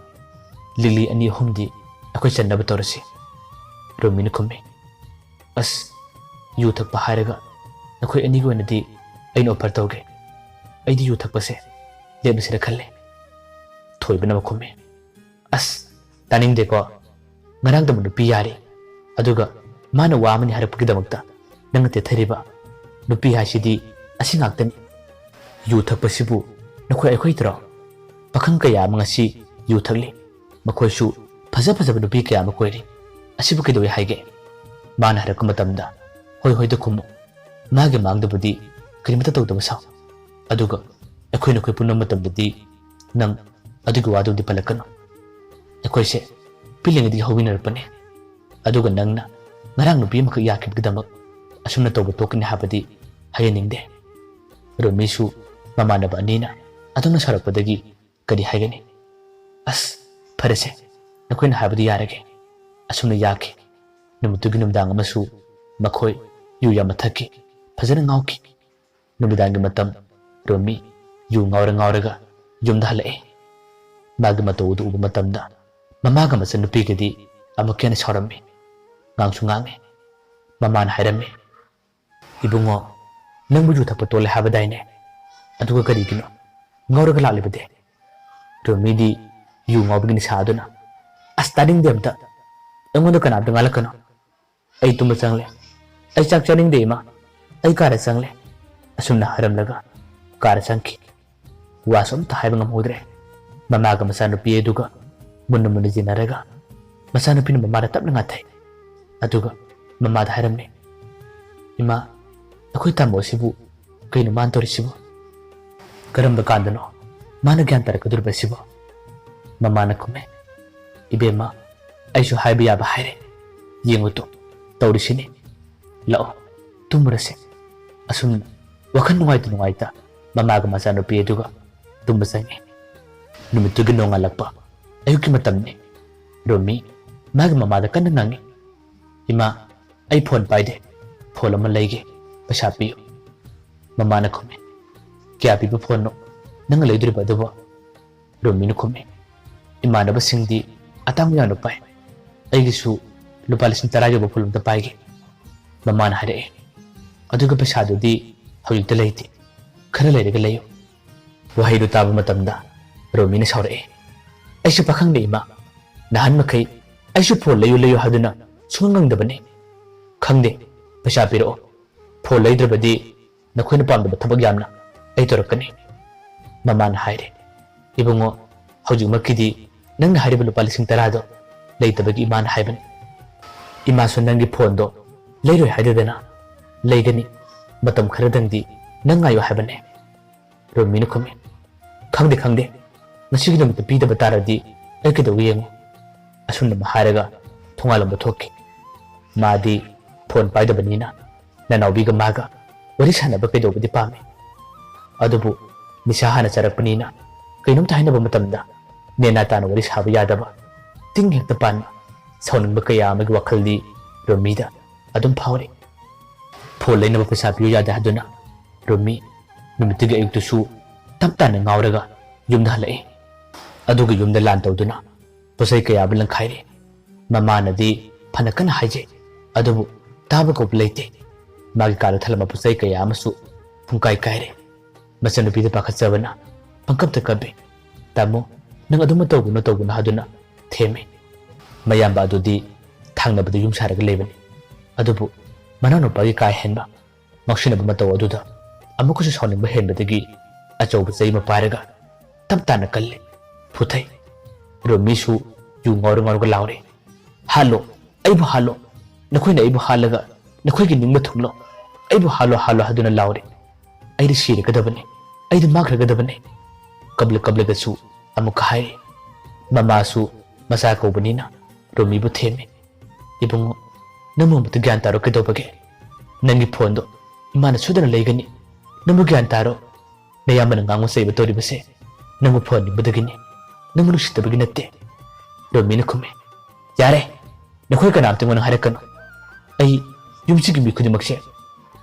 ꯂꯤꯛꯂꯤ ꯑꯅꯤ ꯑꯍꯨꯝꯗꯤ ꯑꯩꯈꯣꯏ ꯆꯟꯅꯕ ꯇꯧꯔꯁꯤ꯫" ꯔꯣꯃꯤꯅ ꯈꯨꯝꯃꯤ, "ꯑꯁ, ꯌꯨ ꯊꯛꯄ ꯍꯥꯏꯔꯒ ꯅꯈꯣꯏ ꯑꯅꯤꯒꯤ ꯑꯣꯏꯅꯗꯤ ꯑꯩꯅ ꯑꯣꯐꯔ ꯇꯧꯒꯦ꯫ ꯑꯩꯗꯤ ꯌꯨ ꯊꯛꯄꯁꯦ ꯂꯦꯞꯂꯁꯤꯔ ꯈꯜꯂꯦ꯫" ꯊꯣꯏꯕꯅ ꯑꯃꯨꯛ ꯈꯨꯝꯃꯤ, "ꯑꯁ, ꯇꯥꯅꯤꯡꯗꯦꯀꯣ꯫ ꯉꯔꯥꯡꯗꯕꯨ ꯅꯨꯄꯤ ꯌꯥꯔꯤ, ꯑꯗꯨꯒ ꯃꯥꯅ ꯋꯥ ꯑꯃꯅꯤ ꯍꯥꯏꯔꯛꯄꯒꯤꯗꯃꯛꯇ ꯅꯪꯅ ꯇꯦꯊꯔꯤꯕ? ꯅꯨꯄꯤ ꯍꯥꯏꯁꯤꯗꯤ ꯑꯁꯤ ꯉꯥꯛꯇꯅꯤ꯫ ꯌꯨ ꯊꯛꯄꯁꯤꯕꯨ ꯅꯈꯣꯏ ꯑꯩꯈꯣꯏꯗꯔꯣ? ꯄꯥꯈꯪ ꯀꯌꯥ ꯑꯃ ꯉꯁꯤ ꯌꯨ ꯊꯛꯂꯤ꯫ ꯃꯈꯣꯏꯁꯨ ꯐꯖ ꯐꯖꯕ ꯅꯨꯄꯤ ꯀꯌꯥ ꯑꯃ ꯀꯣꯏꯔꯤ꯫ ꯑꯁꯤꯕꯨ ꯀꯩꯗꯧꯏ ꯍꯥꯏꯒꯦ?" ꯃꯥꯅ ꯍꯥꯏꯔꯛꯄ ꯃꯇꯝꯗ ꯍꯣꯏ ꯍꯣꯏꯗ ꯈꯨꯝꯃꯨ꯫ ꯃꯥꯒꯤ ꯃꯥꯡꯗꯕꯨꯗꯤ ꯀꯔꯤꯃꯠꯇ ꯇꯧꯗꯕ ꯁꯥꯎ꯫ ꯑꯗꯨꯒ ꯑꯩꯈꯣꯏ ꯅꯈꯣꯏ ꯄꯨꯟꯕ ꯃꯇꯝꯗꯗꯤ ꯅꯪ ꯑꯗꯨꯒꯤ ꯋꯥꯗꯨꯗꯤ ꯄꯜꯂꯛꯀꯅꯨ꯫ ꯑꯩꯈꯣꯏꯁꯦ ꯄꯤꯛꯂꯤꯉꯩꯗꯒꯤ ꯍꯧꯃꯤꯟꯅꯔꯛꯄꯅꯦ꯫ ꯑꯗꯨꯒ ꯅꯪꯅ ꯉꯔꯥꯡ ꯅꯨꯄꯤ ꯑꯃꯈꯛ ꯌꯥꯈꯤꯕꯒꯤꯗꯃꯛ ꯑꯁꯨꯝꯅ ꯇꯧꯕ ꯇꯣꯛꯀꯅꯤ ꯍꯥꯏꯕꯗꯤ ꯍꯥꯏꯍꯟꯅꯤꯡꯗꯦ꯫ ꯔꯣꯃꯤꯁꯨ ꯃꯃꯥꯟꯅꯕ ꯑꯅꯤꯅ ꯑꯗꯨꯝꯅ ꯁꯥꯎꯔꯛꯄꯗꯒꯤ ꯀꯔꯤ ꯍꯥꯏꯒꯅꯤ? "ꯑꯁ, ꯐꯔꯦꯁꯦ, ꯅꯈꯣꯏꯅ ꯍꯥꯏꯕꯗꯨ ꯌꯥꯔꯒꯦ꯫" ꯑꯁꯨꯝꯅ ꯌꯥꯈꯤ꯫ ꯅꯨꯃꯤꯠꯇꯨꯒꯤ ꯅꯨꯃꯤꯗꯥꯡ ꯑꯃꯁꯨ ꯃꯈꯣꯏ ꯌꯨ ꯌꯥꯝꯅ ꯊꯛꯈꯤ, ꯐꯖꯅ ꯉꯥꯎꯈꯤ꯫ ꯅꯨꯃꯤꯗꯥꯡꯒꯤ ꯃꯇꯝ ꯔꯣꯃꯤ ꯌꯨ ꯉꯥꯎꯔ ꯉꯥꯎꯔꯒ ꯌꯨꯝꯗ ꯍꯜꯂꯛꯑꯦ꯫ ꯃꯥꯒꯤ ꯃꯇꯧ ꯑꯗꯨ ꯎꯕ ꯃꯇꯝꯗ ꯃꯃꯥꯒ ꯃꯆꯟꯅꯨꯄꯤꯒꯗꯤ ꯑꯃꯨꯛꯀ ꯍꯦꯟꯅ ꯁꯥꯎꯔꯝꯃꯤ꯫ ꯉꯥꯡꯁꯨ ꯉꯥꯡꯉꯦ꯫ ꯃꯃꯥꯅ ꯍꯥꯏꯔꯝꯃꯤ, "ꯏꯕꯨꯡꯉꯣ, ꯅꯪꯕꯨ ꯌꯨ ꯊꯛꯄ ꯇꯣꯜꯂꯦ ꯍꯥꯏꯕꯗꯥꯏꯅꯦ? ꯑꯗꯨꯒ ꯀꯔꯤꯒꯤꯅꯣ ꯉꯥꯎꯔꯒ ꯂꯥꯛꯂꯤꯕꯗꯤ?" ꯔꯣꯃꯤꯗꯤ ꯌꯨ ꯉꯥꯎꯕꯒꯤ ꯅꯤꯁꯥ ꯑꯗꯨꯅ, "ꯑꯁ, ꯇꯥꯅꯤꯡꯗꯦ ꯑꯝꯇ꯫ ꯑꯩꯉꯣꯟꯗ ꯀꯅꯥꯝꯇ ꯉꯥꯜꯂꯛꯀꯅꯨ꯫ ꯑꯩ ꯇꯨꯝꯕ ꯆꯪꯂꯦ꯫ ꯑꯩ ꯆꯥꯛ ꯆꯥꯅꯤꯡꯗꯦ, ꯏꯃꯥ꯫ ꯑꯩ ꯀꯥꯗ ꯆꯪꯂꯦ꯫" ꯑꯁꯨꯝꯅ ꯍꯥꯏꯔꯝꯂꯒ ꯀꯥꯗ ꯆꯪꯈꯤ꯫ ꯋꯥꯁꯨ ꯑꯝꯇ ꯍꯥꯏꯕ ꯉꯝꯍꯧꯗ꯭ꯔꯦ꯫ ꯃꯃꯥꯒ ꯃꯆꯥꯅꯨꯄꯤ ꯑꯗꯨꯒ ꯃꯨꯟꯅ ꯃꯨꯟꯅ ꯌꯦꯡꯅꯔꯒ ꯃꯆꯥꯅꯨꯄꯤꯅ ꯃꯃꯥꯗ ꯇꯞꯅ ꯉꯥꯊꯩ꯫ ꯑꯗꯨꯒ ꯃꯃꯥꯗ ꯍꯥꯏꯔꯝꯃꯤ, "ꯏꯃꯥ, ꯑꯩꯈꯣꯏ ꯇꯥꯃꯣ ꯑꯁꯤꯕꯨ ꯀꯩꯅꯣ ꯃꯥꯅ ꯇꯧꯔꯤꯁꯤꯕꯨ? ꯀꯔꯝꯕ ꯀꯥꯟꯗꯅꯣ ꯃꯥꯅ ꯒ꯭ꯌꯥꯟ ꯇꯥꯔꯛꯀꯗꯧꯔꯤꯕ ꯑꯁꯤꯕꯨ?" ꯃꯃꯥꯅ ꯈꯨꯝꯃꯦ, "ꯏꯕꯦꯝꯃ, ꯑꯩꯁꯨ ꯍꯥꯏꯕ ꯌꯥꯕ ꯍꯥꯏꯔꯦ꯫ ꯌꯦꯡꯉꯨ ꯇꯨ, ꯇꯧꯔꯤꯁꯤꯅꯤ꯫ ꯂꯥꯛꯑꯣ, ꯇꯨꯝꯃꯨꯔꯁꯦ꯫" ꯑꯁꯨꯝꯅ ꯋꯥꯈꯜ ꯅꯨꯡꯉꯥꯏꯇ ꯅꯨꯡꯉꯥꯏꯇ ꯃꯃꯥꯒ ꯃꯆꯥꯅꯨꯄꯤ ꯑꯗꯨꯒ ꯇꯨꯝꯕ ꯆꯪꯉꯤ꯫ ꯅꯨꯃꯤꯠꯇꯨꯒꯤ ꯅꯣꯡꯉꯥꯜꯂꯛꯄ ꯑꯌꯨꯛꯀꯤ ꯃꯇꯝꯅꯤ꯫ ꯔꯣꯃꯤ ꯃꯥꯒꯤ ꯃꯃꯥꯗ ꯀꯟꯅ ꯉꯥꯡꯉꯤ, "ꯏꯃꯥ, ꯑꯩ ꯐꯣꯟ ꯄꯥꯏꯗꯦ, ꯐꯣꯟ ꯑꯃ ꯂꯩꯒꯦ, ꯄꯩꯁꯥ ꯄꯤꯌꯨ꯫" ꯃꯃꯥꯅ ꯈꯨꯝꯃꯤ, "ꯀꯌꯥ ꯄꯤꯕ ꯐꯣꯟꯅꯣ ꯅꯪꯅ ꯂꯩꯗꯣꯔꯤꯕ ꯑꯗꯨꯕꯣ?" ꯔꯣꯃꯤꯅ ꯈꯨꯝꯃꯤ, "ꯏꯃꯥꯟꯅꯕꯁꯤꯡꯗꯤ ꯑꯇꯥꯡꯕ ꯌꯥꯝꯅ ꯄꯥꯏ, ꯑꯩꯒꯤꯁꯨ ꯂꯨꯄꯥ ꯂꯤꯁꯤꯡ ꯇꯔꯥ ꯌꯧꯕ ꯐꯣꯟ ꯑꯝꯇ ꯄꯥꯏꯒꯦ꯫" ꯃꯃꯥꯅ ꯍꯥꯏꯔꯛꯑꯦ, "ꯑꯗꯨꯒ ꯄꯩꯁꯥꯗꯨꯗꯤ ꯍꯧꯖꯤꯛꯇ ꯂꯩꯇꯦ, ꯈꯔ ꯂꯩꯔꯒ ꯂꯩꯌꯨ꯫" ꯋꯥꯍꯩꯗꯨ ꯇꯥꯕ ꯃꯇꯝꯗ ꯔꯣꯃꯤꯅ ꯁꯥꯎꯔꯛꯑꯦ, "ꯑꯩꯁꯨ ꯄꯥꯈꯪꯅꯦ ꯏꯃꯥ, ꯅꯍꯥꯟ ꯃꯈꯩ ꯑꯩꯁꯨ ꯐꯣꯟ ꯂꯩꯌꯨ ꯂꯩꯌꯨ ꯍꯥꯏꯗꯨꯅ ꯁꯨꯡꯉꯝ ꯉꯝꯗꯕꯅꯤ꯫ ꯈꯪꯗꯦ, ꯄꯩꯁꯥ ꯄꯤꯔꯛꯑꯣ, ꯐꯣꯟ ꯂꯩꯗ꯭ꯔꯕꯗꯤ ꯅꯈꯣꯏꯅ ꯄꯥꯝꯗꯕ ꯊꯕꯛ ꯌꯥꯝꯅ ꯑꯩ ꯇꯧꯔꯛꯀꯅꯤ꯫" ꯃꯃꯥꯅ ꯍꯥꯏꯔꯦ, "ꯏꯕꯨꯡꯉꯣ, ꯍꯧꯖꯤꯛꯃꯛꯀꯤꯗꯤ ꯅꯪꯅ ꯍꯥꯏꯔꯤꯕ ꯂꯨꯄꯥ ꯂꯤꯁꯤꯡ ꯇꯔꯥꯗꯣ ꯂꯩꯇꯕꯒꯤ ꯏꯃꯥꯅ ꯍꯥꯏꯕꯅꯤ꯫ ꯏꯃꯥꯁꯨ ꯅꯪꯒꯤ ꯐꯣꯟꯗꯣ ꯂꯩꯔꯣꯏ ꯍꯥꯏꯗꯗꯅ ꯂꯩꯒꯅꯤ, ꯃꯇꯝ ꯈꯔꯗꯪꯗꯤ ꯅꯪ ꯉꯥꯏꯌꯨ ꯍꯥꯏꯕꯅꯦ꯫" ꯔꯣꯃꯤꯅ ꯈꯨꯝꯃꯤ, "ꯈꯪꯗꯦ, ꯈꯪꯗꯦ, ꯉꯁꯤꯒꯤ ꯅꯨꯃꯤꯠꯇ ꯄꯤꯗꯕ ꯇꯥꯔꯗꯤ ꯑꯩ ꯀꯩꯗꯧꯒꯦ ꯌꯦꯡꯉꯨ꯫" ꯑꯁꯨꯝꯅ ꯍꯥꯏꯔꯒ ꯊꯣꯡꯒꯥꯜꯂꯣꯝꯗ ꯊꯣꯛꯈꯤ꯫ ꯃꯥꯗꯤ ꯐꯣꯟ ꯄꯥꯏꯗꯕꯅꯤꯅ ꯅꯅꯥꯎꯕꯤꯒ ꯃꯥꯒ ꯋꯥꯔꯤ ꯁꯥꯟꯅꯕ ꯀꯩꯗꯧꯕꯗꯤ ꯄꯥꯝꯃꯤ꯫ ꯑꯗꯨꯕꯨ ꯅꯤꯁꯥ ꯍꯥꯟꯅ ꯆꯥꯔꯛꯄꯅꯤꯅ ꯀꯩꯅꯣꯝꯇ ꯍꯥꯏꯅꯕ ꯃꯇꯝꯗ ꯅꯦꯅꯥ ꯇꯥꯅ ꯋꯥꯔꯤ ꯁꯥꯕ ꯌꯥꯗꯕ, ꯇꯤꯡ ꯍꯦꯛꯇ ꯄꯥꯟꯕ, ꯁꯥꯎꯅꯤꯡꯕ ꯀꯌꯥ ꯑꯃꯒꯤ ꯋꯥꯈꯜꯗꯤ ꯔꯣꯃꯤꯗ ꯑꯗꯨꯝ ꯐꯥꯎꯔꯤ꯫ ꯐꯣꯟ ꯂꯩꯅꯕ ꯄꯩꯁꯥ ꯄꯤꯌꯨ ꯌꯥꯗꯦ ꯍꯥꯏꯗꯨꯅ ꯔꯣꯃꯤ ꯅꯨꯃꯤꯠꯇꯨꯒꯤ ꯑꯌꯨꯛꯇꯨꯁꯨ ꯇꯞ ꯇꯥꯅ ꯉꯥꯎꯔꯒ ꯌꯨꯝꯗ ꯍꯜꯂꯛꯏ꯫ ꯑꯗꯨꯒ ꯌꯨꯝꯗ ꯂꯥꯟ ꯇꯧꯗꯨꯅ ꯄꯣꯠꯆꯩ ꯀꯌꯥ ꯑꯃ ꯂꯪꯈꯥꯏꯔꯤ꯫ ꯃꯃꯥꯅꯗꯤ ꯐꯅ ꯀꯟꯅ ꯍꯥꯏꯖꯩ, ꯑꯗꯨꯕꯨ ꯇꯥꯕ ꯀꯧꯕ ꯂꯩꯇꯦ꯫ ꯃꯥꯒꯤ ꯀꯥꯗ ꯊꯜꯂꯝꯕ ꯄꯣꯠꯆꯩ ꯀꯌꯥ ꯑꯃꯁꯨ ꯄꯨꯡꯀꯥꯏ ꯀꯥꯏꯔꯦ꯫ ꯃꯆꯟꯅꯨꯄꯤꯗ ꯄꯥꯈꯠꯆꯕꯅ ꯄꯪꯀꯞꯇ ꯀꯞꯄꯤ꯫ "ꯇꯥꯃꯣ, ꯅꯪ ꯑꯗꯨꯃ ꯇꯧꯒꯅꯨ, ꯇꯧꯒꯅꯨ" ꯍꯥꯏꯗꯨꯅ ꯊꯦꯝꯃꯤ꯫ ꯃꯌꯥꯝꯕ ꯑꯗꯨꯗꯤ ꯊꯪꯅꯕꯗ ꯌꯨꯝ ꯁꯥꯔꯒ ꯂꯩꯕꯅꯤ꯫ ꯑꯗꯨꯕꯨ ꯃꯅꯥꯎꯅꯨꯄꯥꯒꯤ ꯀꯥ ꯍꯦꯟꯕ ꯉꯥꯎꯁꯤꯟꯅꯕ ꯃꯇꯧ ꯑꯗꯨꯗ ꯑꯃꯨꯛꯀꯁꯨ ꯁꯥꯎꯅꯤꯡꯕ ꯍꯦꯟꯕꯗꯒꯤ ꯑꯆꯧꯕ ꯆꯩ ꯑꯃ ꯄꯥꯏꯔꯒ ꯇꯞ ꯇꯥꯅ ꯀꯜꯂꯤ꯫ ꯐꯨꯊꯩ꯫ ꯔꯣꯃꯤꯁꯨ ꯌꯨ ꯉꯥꯎꯔ ꯉꯥꯎꯔꯒ ꯂꯥꯎꯔꯤ, "ꯍꯥꯠꯂꯣ! ꯑꯩꯕꯨ ꯍꯥꯠꯂꯣ! ꯅꯈꯣꯏꯅ ꯑꯩꯕꯨ ꯍꯥꯠꯂꯒ ꯅꯈꯣꯏꯒꯤ ꯅꯤꯡꯕ ꯊꯨꯡꯂꯣ! ꯑꯩꯕꯨ ꯍꯥꯠꯂꯣ, ꯍꯥꯠꯂꯣ!" ꯍꯥꯏꯗꯨꯅ ꯂꯥꯎꯔꯤ꯫ "ꯑꯩꯗꯤ ꯁꯤꯔꯒꯗꯕꯅꯤ, ꯑꯩꯗꯤ ꯃꯥꯡꯈ꯭ꯔꯒꯗꯕꯅꯤ!" ꯀꯞꯂ ꯀꯞꯂꯒꯁꯨ ꯑꯃꯨꯛꯀ ꯍꯥꯏꯔꯤ꯫ ꯃꯃꯥꯁꯨ ꯃꯆꯥ ꯀꯧꯕꯅꯤꯅ ꯔꯣꯃꯤꯕꯨ ꯊꯦꯝꯃꯤ꯫ "ꯏꯕꯨꯡꯉꯣ, ꯅꯪꯕꯨ ꯑꯃꯨꯛꯇ ꯒ꯭ꯌꯥꯟ ꯇꯥꯔꯣ, ꯀꯩꯗꯧꯕꯒꯦ? ꯅꯪꯒꯤ ꯐꯣꯟꯗꯣ ꯏꯃꯥꯅ ꯁꯣꯏꯗꯅ ꯂꯩꯒꯅꯤ꯫ ꯅꯪꯕꯨ ꯒ꯭ꯌꯥꯟ ꯇꯥꯔꯣ꯫ ꯅꯌꯥꯝꯕꯅ ꯉꯥꯡꯕ ꯆꯩꯕ ꯇꯧꯔꯤꯕꯁꯦ ꯅꯪꯕꯨ ꯐꯍꯟꯅꯤꯡꯕꯗꯒꯤꯅꯤ, ꯅꯪꯕꯨ ꯅꯨꯡꯁꯤꯗꯕꯒꯤ ꯅꯠꯇꯦ꯫" ꯔꯣꯃꯤꯅ ꯈꯨꯝꯃꯤ꯫ "ꯌꯥꯔꯦ, ꯅꯈꯣꯏ ꯀꯅꯥꯝꯇ ꯑꯩꯉꯣꯟꯗ ꯍꯥꯏꯔꯛꯀꯅꯨ꯫ ꯑꯩ ꯌꯨꯝꯁꯤꯒꯤ ꯃꯤ ꯈꯨꯗꯤꯡꯃꯛꯁꯦ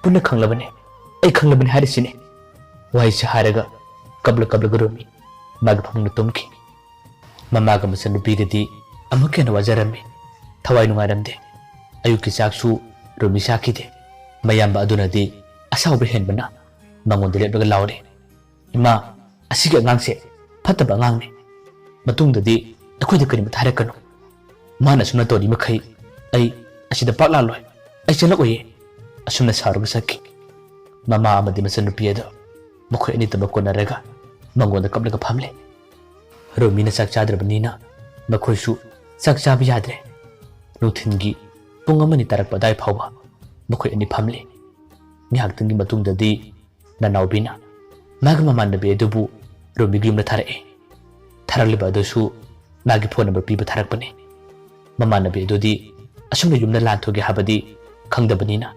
ꯄꯨꯟꯅ ꯈꯪꯂꯕꯅꯦ, ꯑꯩ ꯈꯪꯂꯕꯅꯦ ꯍꯥꯏꯔꯤꯁꯤꯅꯤ꯫" ꯋꯥꯍꯩꯁꯦ ꯍꯥꯏꯔꯒ ꯀꯞꯂ ꯀꯞꯂꯒ ꯔꯣꯃꯤ ꯃꯥꯒꯤ ꯐꯃꯨꯡꯗ ꯇꯨꯝꯈꯤ꯫ ꯃꯃꯥꯒ ꯃꯆꯟꯅꯨꯄꯤꯒꯗꯤ ꯑꯃꯨꯛꯀ ꯍꯦꯟꯅ ꯋꯥꯖꯔꯝꯃꯤ꯫ ꯊꯋꯥꯏ ꯅꯨꯡꯉꯥꯏꯔꯝꯗꯦ꯫ ꯑꯌꯨꯛꯀꯤ ꯆꯥꯛꯁꯨ ꯔꯣꯃꯤ ꯆꯥꯈꯤꯗꯦ꯫ ꯃꯌꯥꯝꯕ ꯑꯗꯨꯅꯗꯤ ꯑꯁꯥꯎꯕ ꯍꯦꯟꯕꯅ ꯃꯉꯣꯟꯗ ꯂꯦꯞꯂꯒ ꯂꯥꯎꯔꯦ, "ꯏꯃꯥ, ꯑꯁꯤꯒꯤ ꯑꯉꯥꯡꯁꯦ ꯐꯠꯇꯕ ꯑꯉꯥꯡꯅꯤ꯫ ꯃꯇꯨꯡꯗꯗꯤ ꯑꯩꯈꯣꯏꯗ ꯀꯔꯤꯃꯠꯇ ꯍꯥꯏꯔꯛꯀꯅꯨ꯫ ꯃꯥꯅ ꯑꯁꯨꯝꯅ ꯇꯧꯔꯤ ꯃꯈꯩ ꯑꯩ ꯑꯁꯤꯗ ꯄꯥꯛ ꯂꯥꯛꯂꯣꯏ꯫ ꯑꯩ ꯆꯦꯜꯂꯛꯑꯣꯏꯌꯦ꯫" ꯑꯁꯨꯝꯅ ꯁꯥꯎꯔꯒ ꯆꯠꯈꯤ꯫ ꯃꯃꯥ ꯑꯃꯗꯤ ꯃꯆꯟꯅꯨꯄꯤ ꯑꯗꯣ ꯃꯈꯣꯏ ꯑꯅꯤꯇꯃꯛ ꯀꯣꯟꯅꯔꯒ ꯃꯉꯣꯟꯗ ꯀꯞꯂꯒ ꯐꯝꯂꯦ꯫ ꯔꯣꯃꯤꯅ ꯆꯥꯛ ꯆꯥꯗ꯭ꯔꯕꯅꯤꯅ ꯃꯈꯣꯏꯁꯨ ꯆꯥꯛ ꯆꯥꯕ ꯌꯥꯗ꯭ꯔꯦ꯫ ꯅꯨꯡꯊꯤꯟꯒꯤ ꯄꯨꯡ ꯑꯃ ꯑꯅꯤ ꯇꯥꯔꯛꯄ ꯑꯗꯥꯏ ꯐꯥꯎꯕ ꯃꯈꯣꯏ ꯑꯅꯤ ꯐꯝꯂꯦ꯫ ꯉꯥꯏꯍꯥꯛꯇꯪꯒꯤ ꯃꯇꯨꯡꯗꯗꯤ ꯅꯅꯥꯎꯕꯤꯅ ꯃꯥꯒꯤ ꯃꯃꯥꯟꯅꯕꯤ ꯑꯗꯨꯕꯨ ꯔꯣꯃꯤꯒꯤ ꯌꯨꯝꯗ ꯊꯥꯔꯛꯑꯦ꯫ ꯊꯥꯔꯛꯂꯤꯕ ꯑꯗꯨꯁꯨ ꯃꯥꯒꯤ ꯐꯣꯟ ꯅꯝꯕꯔ ꯄꯤꯕ ꯊꯥꯔꯛꯄꯅꯤ꯫ ꯃꯃꯥꯟꯅꯕꯤ ꯑꯗꯨꯗꯤ ꯑꯁꯨꯝꯅ ꯌꯨꯝꯗ ꯂꯥꯟ ꯊꯣꯛꯒꯦ ꯍꯥꯏꯕꯗꯤ ꯈꯪꯗꯕꯅꯤꯅ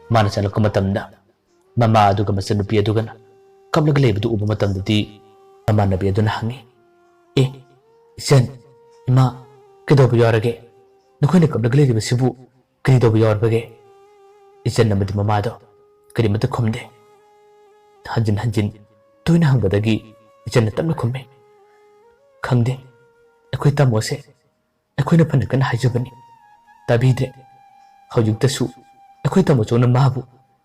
ꯃꯥꯅ ꯆꯪꯂꯛꯄ ꯃꯇꯝꯗ ꯃꯃꯥ ꯑꯗꯨꯒ ꯃꯆꯟꯅꯨꯄꯤ ꯑꯗꯨꯒꯅ ꯀꯞꯂꯒ ꯂꯩꯕꯗꯨ ꯎꯕ ꯃꯇꯝꯗꯗꯤ ꯃꯃꯥꯟꯅꯕꯤ ꯑꯗꯨꯅ ꯍꯪꯉꯤ, "ꯑꯦ, ꯏꯆꯟ, ꯏꯃꯥ, ꯀꯩꯗꯧꯕ ꯌꯥꯎꯔꯒꯦ? ꯅꯈꯣꯏꯅ ꯀꯞꯂꯒ ꯂꯩꯔꯤꯕꯁꯤꯕꯨ ꯀꯔꯤ ꯇꯧꯕ ꯌꯥꯎꯔꯕꯒꯦ?" ꯏꯆꯟ ꯑꯃꯗꯤ ꯃꯃꯥꯗꯣ ꯀꯔꯤꯃꯠꯇ ꯈꯨꯝꯗꯦ꯫ ꯍꯟꯖꯤꯟ ꯍꯟꯖꯤꯟ ꯇꯣꯏꯅ ꯍꯪꯕꯗꯒꯤ ꯏꯆꯟꯅ ꯇꯞꯅ ꯈꯨꯝꯃꯤ, "ꯈꯪꯗꯦ, ꯑꯩꯈꯣꯏ ꯇꯥꯃꯣꯁꯦ ꯑꯩꯈꯣꯏꯅ ꯐꯅ ꯀꯟꯅ ꯍꯥꯏꯖꯕꯅꯤ, ꯇꯥꯕꯤꯗ꯭ꯔꯦ꯫ ꯍꯧꯖꯤꯛꯇꯁꯨ ꯑꯩꯈꯣꯏ ꯇꯥꯃꯣꯆꯧꯅ ꯃꯥꯕꯨ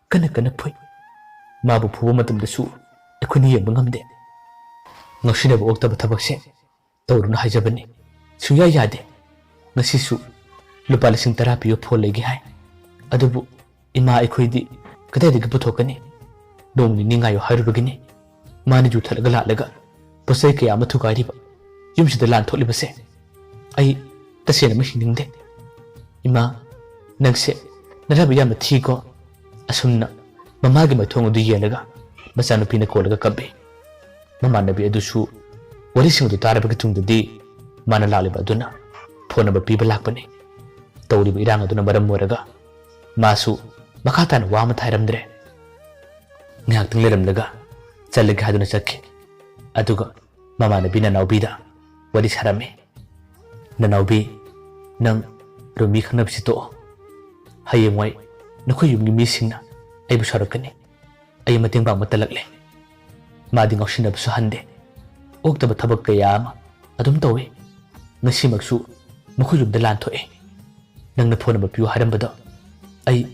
ꯀꯟꯅ ꯀꯟꯅ ꯐꯨꯏ꯫ ꯃꯥꯕꯨ ꯐꯨꯕ ꯃꯇꯝꯗꯁꯨ ꯑꯩꯈꯣꯏꯅ ꯌꯦꯡꯕ ꯉꯝꯗꯦ꯫ ꯉꯥꯎꯁꯤꯟꯅꯕ ꯑꯣꯛꯇꯕ ꯊꯕꯛꯁꯦ ꯇꯧꯔꯨꯅꯨ ꯍꯥꯏꯖꯕꯅꯤ, ꯁꯨꯡꯌꯥ ꯌꯥꯗꯦ꯫ ꯉꯁꯤꯁꯨ ꯂꯨꯄꯥ ꯂꯤꯁꯤꯡ ꯇꯔꯥ ꯄꯤꯕ ꯐꯣꯟ ꯂꯩꯒꯦ ꯍꯥꯏ, ꯑꯗꯨꯕꯨ ꯏꯃꯥ ꯑꯩꯈꯣꯏꯗꯤ ꯀꯗꯥꯏꯗꯒꯤ ꯄꯨꯊꯣꯛꯀꯅꯤ? ꯅꯣꯡ ꯅꯤꯅꯤ ꯉꯥꯏꯌꯨ ꯍꯥꯏꯔꯨꯕꯒꯤꯅꯤ꯫ ꯃꯥꯅ ꯌꯨ ꯊꯛꯂꯒ ꯂꯥꯛꯂꯒ ꯄꯣꯠ ꯆꯩ ꯀꯌꯥ ꯑꯃ ꯊꯨꯒꯥꯏꯔꯤꯕ ꯌꯨꯝꯁꯤꯗ ꯂꯥꯟ ꯊꯣꯛꯂꯤꯕꯁꯦ꯫ ꯑꯩ ꯇꯁꯦꯡꯅ ꯑꯃ ꯍꯤꯡꯅꯤꯡꯗꯦ꯫ ꯏꯃꯥ, ꯅꯪꯁꯦ ꯅꯔꯥꯏꯕꯛ ꯌꯥꯝꯅ ꯊꯤꯀꯣ꯫" ꯑꯁꯨꯝꯅ ꯃꯃꯥꯒꯤ ꯃꯥꯏꯊꯣꯡ ꯑꯗꯨ ꯌꯦꯡꯂꯒ ꯃꯆꯥꯅꯨꯄꯤꯅ ꯀꯣꯜꯂꯒ ꯀꯞꯄꯤ꯫ ꯃꯃꯥꯟꯅꯕꯤ ꯑꯗꯨꯁꯨ ꯋꯥꯔꯤꯁꯤꯡ ꯑꯗꯨ ꯇꯥꯔꯕꯒꯤ ꯇꯨꯡꯗꯗꯤ ꯃꯥꯅ ꯂꯥꯛꯂꯤꯕ ꯑꯗꯨꯅ ꯐꯣꯟ ꯅꯝꯕꯔ ꯄꯤꯕ ꯂꯥꯛꯄꯅꯤ꯫ ꯇꯧꯔꯤꯕ ꯏꯔꯥꯡ ꯑꯗꯨꯅ ꯃꯔꯝ ꯑꯣꯏꯔꯒ ꯃꯥꯁꯨ ꯃꯈꯥ ꯇꯥꯅ ꯋꯥ ꯑꯃ ꯊꯥꯏꯔꯝꯗ꯭ꯔꯦ꯫ ꯉꯥꯏꯍꯥꯛꯇꯪ ꯂꯩꯔꯝꯂꯒ ꯆꯠꯂꯒꯦ ꯍꯥꯏꯗꯨꯅ ꯆꯠꯈꯤ꯫ ꯑꯗꯨꯒ ꯃꯃꯥꯟꯅꯕꯤ ꯅꯅꯥꯎꯕꯤꯗ ꯋꯥꯔꯤ ꯁꯥꯔꯝꯃꯤ꯫ "ꯅꯅꯥꯎꯕꯤ, ꯅꯪ ꯔꯣꯃꯤ ꯈꯪꯅꯕꯁꯤ ꯇꯣꯛꯑꯣ꯫ ꯍꯌꯦꯡꯋꯥꯏ ꯅꯈꯣꯏ ꯌꯨꯝꯒꯤ ꯃꯤꯁꯤꯡꯅ ꯑꯩꯕꯨ ꯁꯥꯎꯔꯛꯀꯅꯤ꯫ ꯑꯩ ꯃꯇꯦꯡ ꯄꯥꯡꯕ ꯇꯜꯂꯛꯂꯦ꯫ ꯃꯥꯗꯤ ꯉꯥꯎꯁꯤꯟꯅꯕꯁꯨ ꯍꯟꯗꯦ꯫ ꯑꯣꯛꯇꯕ ꯊꯕꯛ ꯀꯌꯥ ꯑꯃ ꯑꯗꯨꯝ ꯇꯧꯏ꯫ ꯉꯁꯤꯃꯛꯁꯨ ꯃꯈꯣꯏ ꯌꯨꯝꯗ ꯂꯥꯟ ꯊꯣꯛꯑꯦ꯫ ꯅꯪꯅ ꯐꯣꯟ ꯅꯝꯕꯔ ꯄꯤꯌꯨ ꯍꯥꯏꯔꯝꯕꯗꯣ ꯑꯩ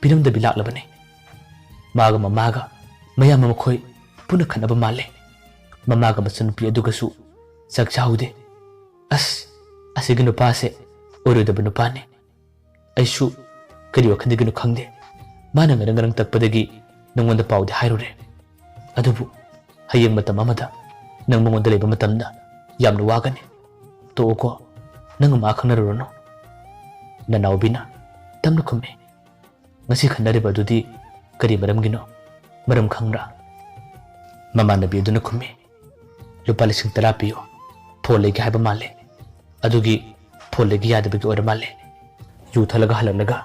ꯄꯤꯔꯝꯗꯕꯤ ꯂꯥꯛꯂꯕꯅꯦ꯫ ꯃꯥꯒ ꯃꯃꯥꯒ ꯃꯌꯥꯝꯕ ꯃꯈꯣꯏ ꯄꯨꯟꯅ ꯈꯠꯅꯕ ꯃꯥꯜꯂꯦ꯫ ꯃꯃꯥꯒ ꯃꯆꯟꯅꯨꯄꯤ ꯑꯗꯨꯒꯁꯨ ꯆꯥꯛ ꯆꯥꯍꯧꯗꯦ꯫ ꯑꯁ, ꯑꯁꯤꯒꯤ ꯅꯨꯄꯥꯁꯦ ꯑꯣꯏꯔꯣꯏꯗꯕ ꯅꯨꯄꯥꯅꯤ꯫ ꯑꯩꯁꯨ ꯀꯔꯤ ꯋꯥꯈꯜꯗꯒꯤꯅꯣ ꯈꯪꯗꯦ, ꯃꯥꯅ ꯉꯔꯪ ꯉꯔꯪ ꯇꯛꯄꯗꯒꯤ ꯅꯉꯣꯟꯗ ꯄꯥꯎꯗꯤ ꯍꯥꯏꯔꯨꯔꯦ꯫ ꯑꯗꯨꯕꯨ ꯍꯌꯦꯡ ꯃꯇꯝ ꯑꯃꯗ ꯅꯪ ꯃꯉꯣꯟꯗ ꯂꯩꯕ ꯃꯇꯝꯗ ꯌꯥꯝꯅ ꯋꯥꯒꯅꯤ꯫ ꯇꯣꯛꯑꯣꯀꯣ, ꯅꯪ ꯃꯥ ꯈꯪꯅꯔꯨꯔꯅꯨ꯫" ꯅꯅꯥꯎꯕꯤꯅ ꯇꯞꯅ ꯈꯨꯝꯃꯤ꯫ "ꯉꯁꯤ ꯈꯟꯅꯔꯤꯕ ꯑꯗꯨꯗꯤ ꯀꯔꯤ ꯃꯔꯝꯒꯤꯅꯣ? ꯃꯔꯝ ꯈꯪꯕ꯭ꯔꯥ?" ꯃꯃꯥꯟꯅꯕꯤ ꯑꯗꯨꯅ ꯈꯨꯝꯃꯤ, "ꯂꯨꯄꯥ ꯂꯤꯁꯤꯡ ꯇꯔꯥ ꯄꯤꯌꯨ, ꯐꯣꯟ ꯂꯩꯒꯦ ꯍꯥꯏꯕ ꯃꯥꯜꯂꯦ꯫ ꯑꯗꯨꯒꯤ ꯐꯣꯟ ꯂꯩꯒꯦ ꯌꯥꯗꯕꯒꯤ ꯑꯣꯏꯔ ꯃꯥꯜꯂꯦ꯫" ꯌꯨ ꯊꯛꯂꯒ ꯍꯜꯂꯛꯂꯒ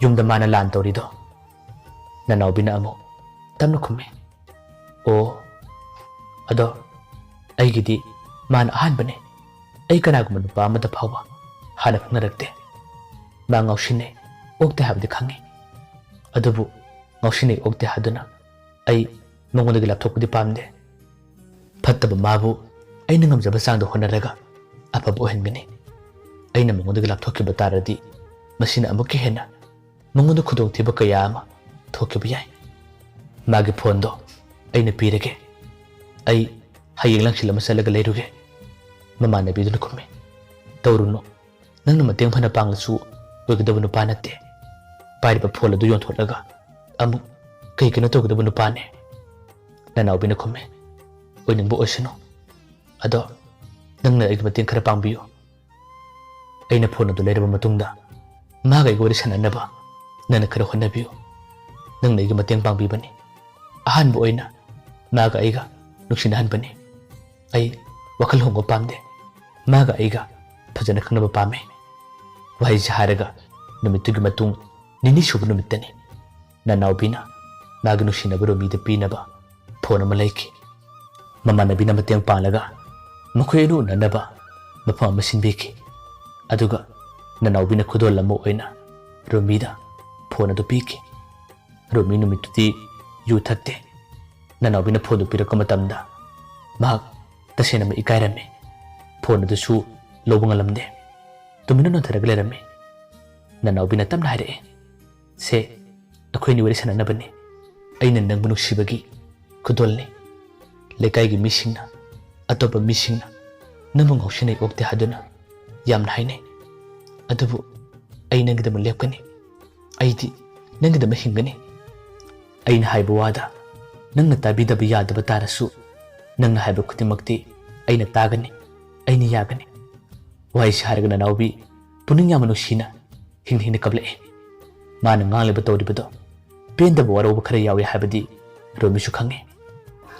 ꯌꯨꯝꯗ ꯃꯥꯅ ꯂꯥꯟ ꯇꯧꯔꯤꯗꯣ꯫ ꯅꯅꯥꯎꯕꯤꯅ ꯑꯃꯨꯛ ꯇꯞꯅ ꯈꯨꯝꯃꯤ, "ꯑꯣ, ꯑꯗꯣ ꯑꯩꯒꯤꯗꯤ ꯃꯥꯅ ꯑꯍꯥꯟꯕꯅꯦ꯫ ꯑꯩ ꯀꯅꯥꯒꯨꯝꯕ ꯅꯨꯄꯥ ꯑꯃꯗ ꯐꯥꯎꯕ ꯍꯥꯟꯅ ꯈꯪꯅꯔꯛꯇꯦ꯫ ꯃꯥ ꯉꯥꯎꯁꯤꯟꯅꯩ, ꯑꯣꯛꯇꯦ ꯍꯥꯏꯕꯗꯤ ꯈꯪꯉꯤ꯫ ꯑꯗꯨꯕꯨ ꯉꯥꯎꯁꯤꯟꯅꯩ, ꯑꯣꯛꯇꯦ ꯍꯥꯏꯗꯨꯅ ꯑꯩ ꯃꯉꯣꯟꯗꯒꯤ ꯂꯥꯞꯊꯣꯛꯄꯗꯤ ꯄꯥꯝꯗꯦ꯫ ꯐꯠꯇꯕ ꯃꯥꯕꯨ ꯑꯩꯅ ꯉꯝꯖꯕ ꯆꯥꯡꯗ ꯍꯣꯠꯅꯔꯒ ꯑꯐꯕ ꯑꯣꯏꯍꯟꯒꯅꯤ꯫ ꯑꯩꯅ ꯃꯉꯣꯟꯗꯒꯤ ꯂꯥꯞꯊꯣꯛꯈꯤꯕ ꯇꯥꯔꯗꯤ ꯃꯁꯤꯅ ꯑꯃꯨꯛꯀ ꯍꯦꯟꯅ ꯃꯉꯣꯟꯗ ꯈꯨꯗꯣꯡꯊꯤꯕ ꯀꯌꯥ ꯑꯃ ꯊꯣꯛꯈꯤꯕ ꯌꯥꯏ꯫ ꯃꯥꯒꯤ ꯐꯣꯟꯗꯣ ꯑꯩꯅ ꯄꯤꯔꯒꯦ꯫ ꯑꯩ ꯍꯌꯦꯡ ꯂꯪꯁꯤꯜ ꯑꯃ ꯆꯠꯂꯒ ꯂꯩꯔꯨꯒꯦ꯫ ꯃꯃꯥꯟꯅꯕꯤꯗꯨꯅ ꯈꯨꯝꯃꯤ, "ꯇꯧꯔꯨꯅꯨ꯫ ꯅꯪꯅ ꯃꯇꯦꯡ ꯐꯅ ꯄꯥꯡꯂꯁꯨ ꯑꯣꯏꯒꯗꯕ ꯅꯨꯄꯥ ꯅꯠꯇꯦ꯫ ꯄꯥꯏꯔꯤꯕ ꯐꯣꯟ ꯑꯗꯨ ꯌꯣꯟꯊꯣꯛꯂꯒ ꯑꯃꯨꯛ ꯀꯩ ꯀꯩꯅꯣ ꯇꯧꯒꯗꯕ ꯅꯨꯄꯥꯅꯦ꯫ ꯅꯅꯥꯎꯕꯤꯅ ꯈꯨꯝꯃꯦ, "ꯑꯣꯏꯅꯤꯡꯕ ꯑꯣꯏꯁꯅꯨ꯫ ꯑꯗꯣ ꯅꯪꯅ ꯑꯩꯒꯤ ꯃꯇꯦꯡ ꯈꯔ ꯄꯥꯡꯕꯤꯌꯨ꯫ ꯑꯩꯅ ꯐꯣꯟ ꯑꯗꯨ ꯂꯩꯔꯕ ꯃꯇꯨꯡꯗ ꯃꯥꯒ ꯑꯩꯒ ꯋꯥꯔꯤ ꯁꯥꯟꯅꯅꯕ ꯅꯪꯅ ꯈꯔ ꯍꯣꯠꯅꯕꯤꯌꯨ꯫ ꯅꯪꯅ ꯑꯩꯒꯤ ꯃꯇꯦꯡ ꯄꯥꯡꯕꯤꯕꯅꯤ꯫ ꯑꯍꯥꯟꯕ ꯑꯣꯏꯅ ꯃꯥꯒ ꯑꯩꯒ ꯅꯨꯡꯁꯤꯅꯍꯟꯕꯅꯤ꯫ ꯑꯩ ꯋꯥꯈꯜ ꯍꯣꯡꯕ ꯄꯥꯝꯗꯦ꯫ ꯃꯥꯒ ꯑꯩꯒ ꯐꯖꯅ ꯈꯪꯅꯕ ꯄꯥꯝꯃꯦ꯫" ꯋꯥꯍꯩꯁꯦ ꯍꯥꯏꯔꯒ ꯅꯨꯃꯤꯠꯇꯨꯒꯤ ꯃꯇꯨꯡ ꯅꯤꯅꯤ ꯁꯨꯕ ꯅꯨꯃꯤꯠꯇꯅꯤ꯫ ꯅꯅꯥꯎꯕꯤꯅ ꯃꯥꯒꯤ ꯅꯨꯡꯁꯤꯅꯕ ꯔꯣꯃꯤꯗ ꯄꯤꯅꯕ ꯐꯣꯟ ꯑꯃ ꯂꯩꯈꯤ꯫ ꯃꯃꯥꯟꯅꯕꯤꯅ ꯃꯇꯦꯡ ꯄꯥꯡꯂꯒ ꯃꯈꯣꯏ ꯑꯅꯤ ꯎꯅꯅꯕ ꯃꯐꯝ ꯑꯃ ꯁꯤꯟꯕꯤꯈꯤ꯫ ꯑꯗꯨꯒ ꯅꯅꯥꯎꯕꯤꯅ ꯈꯨꯗꯣꯜ ꯑꯃ ꯑꯣꯏꯅ ꯔꯣꯃꯤꯗ ꯐꯣꯟ ꯑꯗꯨ ꯄꯤꯈꯤ꯫ ꯔꯣꯃꯤ ꯅꯨꯃꯤꯠꯇꯨꯗꯤ ꯌꯨ ꯊꯛꯇꯦ꯫ ꯅꯅꯥꯎꯕꯤꯅ ꯐꯣꯟꯗꯨ ꯄꯤꯔꯛꯄ ꯃꯇꯝꯗ ꯃꯍꯥꯛ ꯇꯁꯦꯡꯅꯃꯛ ꯏꯀꯥꯏꯔꯝꯃꯤ꯫ ꯐꯣꯟ ꯑꯗꯨꯁꯨ ꯂꯧꯕ ꯉꯝꯂꯝꯗꯦ꯫ ꯇꯨꯃꯤꯟꯅ ꯅꯣꯟꯊꯔꯒ ꯂꯩꯔꯝꯃꯤ꯫ ꯅꯅꯥꯎꯕꯤꯅ ꯇꯞꯅ ꯍꯥꯏꯔꯛꯑꯦ, "ꯁꯦ, ꯑꯩꯈꯣꯏꯅꯤ ꯋꯥꯔꯤ ꯁꯥꯟꯅꯅꯕꯅꯤ꯫ ꯑꯩꯅ ꯅꯪꯕꯨ ꯅꯨꯡꯁꯤꯕꯒꯤ ꯈꯨꯗꯣꯜꯅꯤ꯫ ꯂꯩꯀꯥꯏꯒꯤ ꯃꯤꯁꯤꯡꯅ, ꯑꯇꯣꯞꯄ ꯃꯤꯁꯤꯡꯅ ꯅꯪꯕꯨ ꯉꯥꯎꯁꯤꯟꯅꯩ ꯑꯣꯛꯇꯦ ꯍꯥꯏꯗꯨꯅ ꯌꯥꯝꯅ ꯍꯥꯏꯅꯩ꯫ ꯑꯗꯨꯕꯨ ꯑꯩ ꯅꯪꯒꯤꯗꯃꯛ ꯂꯦꯞꯀꯅꯤ꯫ ꯑꯩꯗꯤ ꯅꯪꯒꯤꯗꯃꯛ ꯍꯤꯡꯒꯅꯤ꯫ ꯑꯩꯅ ꯍꯥꯏꯕ ꯋꯥꯗ ꯅꯪꯅ ꯇꯥꯕꯤꯗꯕ ꯌꯥꯗꯕ ꯇꯥꯔꯁꯨ, ꯅꯪꯅ ꯍꯥꯏꯕ ꯈꯨꯗꯤꯡꯃꯛꯇꯤ ꯑꯩꯅ ꯇꯥꯒꯅꯤ, ꯑꯩꯅ ꯌꯥꯒꯅꯤ꯫" ꯋꯥꯍꯩꯁꯤ ꯍꯥꯏꯔꯒ ꯅꯅꯥꯎꯕꯤ ꯄꯨꯛꯅꯤꯡ ꯌꯥꯝꯅ ꯅꯨꯡꯁꯤꯅ ꯍꯤꯡꯅ ꯍꯤꯡꯅ ꯀꯞꯂꯛꯑꯦ꯫ ꯃꯥꯅ ꯉꯥꯡꯂꯤꯕ ꯇꯧꯔꯤꯕꯗꯣ ꯄꯦꯟꯗꯕ ꯋꯥꯔꯧꯕ ꯈꯔ ꯌꯥꯎꯏ ꯍꯥꯏꯕꯗꯤ ꯔꯣꯃꯤꯁꯨ ꯈꯪꯉꯦ꯫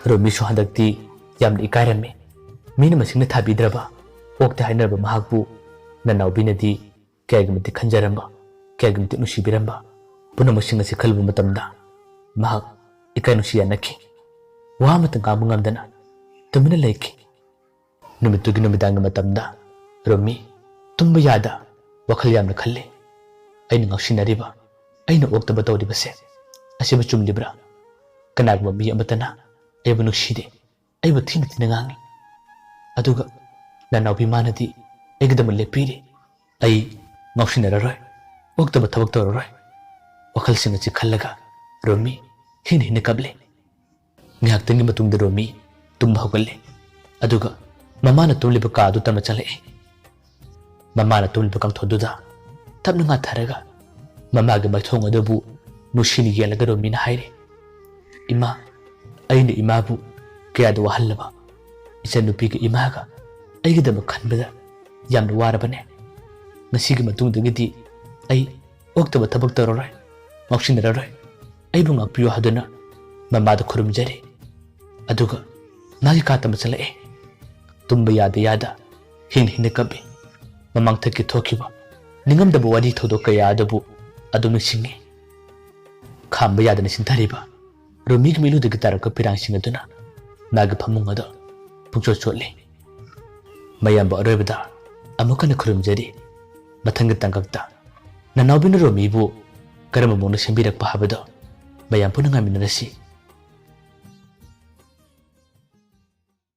ꯔꯣꯃꯤꯁꯨ ꯍꯟꯗꯛꯇꯤ ꯌꯥꯝꯅ ꯏꯀꯥꯏꯔꯝꯃꯤ꯫ ꯃꯤꯅ ꯃꯁꯤꯡꯅ ꯊꯥꯕꯤꯗ꯭ꯔꯕ ꯑꯣꯛꯇꯦ ꯍꯥꯏꯅꯔꯕ ꯃꯍꯥꯛꯄꯨ ꯅꯅꯥꯎꯕꯤꯅꯗꯤ ꯀꯌꯥꯒꯤ ꯃꯇꯤꯛ ꯈꯟꯖꯔꯝꯕ, ꯀꯌꯥꯒꯤ ꯃꯇꯤꯛ ꯅꯨꯡꯁꯤꯕꯤꯔꯝꯕ, ꯄꯨꯝꯅꯃꯛꯁꯤꯡ ꯑꯁꯤ ꯈꯜꯂꯨꯕ ꯃꯇꯝꯗ ꯃꯍꯥꯛ ꯏꯀꯥꯏ ꯅꯨꯡꯁꯤ ꯌꯥꯅꯈꯤ꯫ ꯋꯥ ꯑꯃꯇ ꯉꯥꯡꯕ ꯉꯝꯗꯅ ꯇꯨꯃꯤꯟꯅ ꯂꯩꯈꯤ꯫ ꯅꯨꯃꯤꯠꯇꯨꯒꯤ ꯅꯨꯃꯤꯗꯥꯡꯒꯤ ꯃꯇꯝꯗ ꯔꯣꯃꯤ ꯇꯨꯝꯕ ꯌꯥꯗ ꯋꯥꯈꯜ ꯌꯥꯝꯅ ꯈꯜꯂꯤ꯫ "ꯑꯩꯅ ꯉꯥꯎꯁꯤꯟꯅꯔꯤꯕ, ꯑꯩꯅ ꯑꯣꯛꯇꯕ ꯇꯧꯔꯤꯕꯁꯦ ꯑꯁꯤꯕꯨ ꯆꯨꯝꯂꯤꯕ꯭ꯔꯥ? ꯀꯅꯥꯒꯨꯝꯕ ꯃꯤ ꯑꯃꯠꯇꯅ ꯑꯩꯕꯨ ꯅꯨꯡꯁꯤꯗꯦ, ꯑꯩꯕꯨ ꯊꯤꯅ ꯊꯤꯅ ꯉꯥꯡꯉꯤ꯫ ꯑꯗꯨꯒ ꯅꯅꯥꯎꯕꯤ ꯃꯥꯅꯗꯤ ꯑꯩꯒꯤꯗꯃꯛ ꯂꯦꯞꯄꯤꯔꯤ꯫ ꯑꯩ ꯉꯥꯎꯁꯤꯟꯅꯔꯔꯣꯏ, ꯑꯣꯛꯇꯕ ꯊꯕꯛ ꯇꯧꯔꯔꯣꯏ꯫ ꯋꯥꯈꯜꯁꯤꯡ ꯑꯁꯤ ꯈꯜꯂꯒ ꯔꯣꯃꯤ ꯍꯤꯡꯅ ꯍꯤꯡꯅ ꯀꯞꯂꯦ꯫ ꯉꯥꯏꯍꯥꯛꯇꯪꯒꯤ ꯃꯇꯨꯡꯗ ꯔꯣꯃꯤ ꯇꯨꯝꯕ ꯍꯧꯒꯠꯂꯦ꯫ ꯑꯗꯨꯒ ꯃꯃꯥꯅ ꯇꯨꯝꯂꯤꯕ ꯀꯥ ꯑꯗꯨ ꯇꯝꯅ ꯆꯪꯂꯛꯑꯦ꯫ ꯃꯃꯥꯅ ꯇꯨꯝꯂꯤꯕ ꯀꯥꯡꯊꯣꯟꯗꯨꯗ ꯇꯞꯅ ꯉꯥꯊꯔꯒ ꯃꯃꯥꯒꯤ ꯃꯥꯏꯊꯣꯡ ꯑꯗꯨꯕꯨ ꯅꯨꯡꯁꯤꯅ ꯌꯦꯡꯂꯒ ꯔꯣꯃꯤꯅ ꯍꯥꯏꯔꯦ, "ꯏꯃꯥ, ꯑꯩꯅ ꯏꯃꯥꯕꯨ ꯀꯌꯥꯗ ꯋꯥꯍꯜꯂꯕ? ꯏꯆꯟꯅꯨꯄꯤꯒ ꯏꯃꯥꯒ ꯑꯩꯒꯤꯗꯃꯛ ꯈꯟꯕꯗ ꯌꯥꯝꯅ ꯋꯥꯔꯕꯅꯦ꯫ ꯉꯁꯤꯒꯤ ꯃꯇꯨꯡꯗꯒꯤꯗꯤ ꯑꯩ ꯑꯣꯛꯇꯕ ꯊꯕꯛ ꯇꯧꯔꯔꯣꯏ, ꯉꯥꯎꯁꯤꯟꯅꯔꯔꯣꯏ꯫ ꯑꯩꯕꯨ ꯉꯥꯛꯄꯤꯌꯨ" ꯍꯥꯏꯗꯨꯅ ꯃꯃꯥꯗ ꯈꯨꯔꯨꯝꯖꯔꯤ꯫ ꯑꯗꯨꯒ ꯃꯥꯒꯤ ꯀꯥ ꯇꯝꯕ ꯆꯠꯂꯛꯑꯦ꯫ ꯇꯨꯝꯕ ꯌꯥꯗ ꯌꯥꯗ ꯍꯤꯡ ꯍꯤꯡꯅ ꯀꯞꯄꯤ꯫ ꯃꯃꯥꯡꯊꯛꯀꯤ ꯊꯣꯛꯈꯤꯕ ꯅꯤꯡꯉꯝꯗꯕ ꯋꯥꯔꯤ ꯊꯧꯗꯣꯛ ꯀꯌꯥ ꯑꯗꯨꯕꯨ ꯑꯗꯨꯝ ꯅꯤꯡꯁꯤꯡꯉꯤ꯫ ꯈꯥꯝꯕ ꯌꯥꯗꯅ ꯆꯤꯟꯊꯔꯤꯕ ꯔꯣꯃꯤꯒꯤ ꯃꯤꯠꯂꯨꯗꯒꯤ ꯇꯥꯔꯛꯄ ꯄꯤꯔꯥꯡꯁꯤꯡ ꯑꯗꯨꯅ ꯃꯥꯒꯤ ꯐꯃꯨꯡ ꯑꯗꯨ ꯄꯨꯡꯆꯣꯠ ꯆꯣꯠꯂꯤ꯫ ꯃꯌꯥꯝꯕꯨ ꯑꯔꯣꯏꯕꯗ ꯑꯃꯨꯛ ꯍꯟꯅ ꯈꯨꯔꯨꯝꯖꯔꯤ꯫ ꯃꯊꯪꯒꯤ ꯇꯥꯡꯀꯛꯇ ꯅꯅꯥꯎꯕꯤꯅ ꯔꯣꯃꯤꯕꯨ ꯀꯔꯝꯕ ꯃꯑꯣꯡꯗ ꯁꯦꯝꯕꯤꯔꯛꯄ ꯍꯥꯏꯕꯗꯣ ꯃꯌꯥꯝ ꯄꯨꯟꯅ ꯉꯥꯏꯃꯤꯟꯅꯔꯁꯤ꯫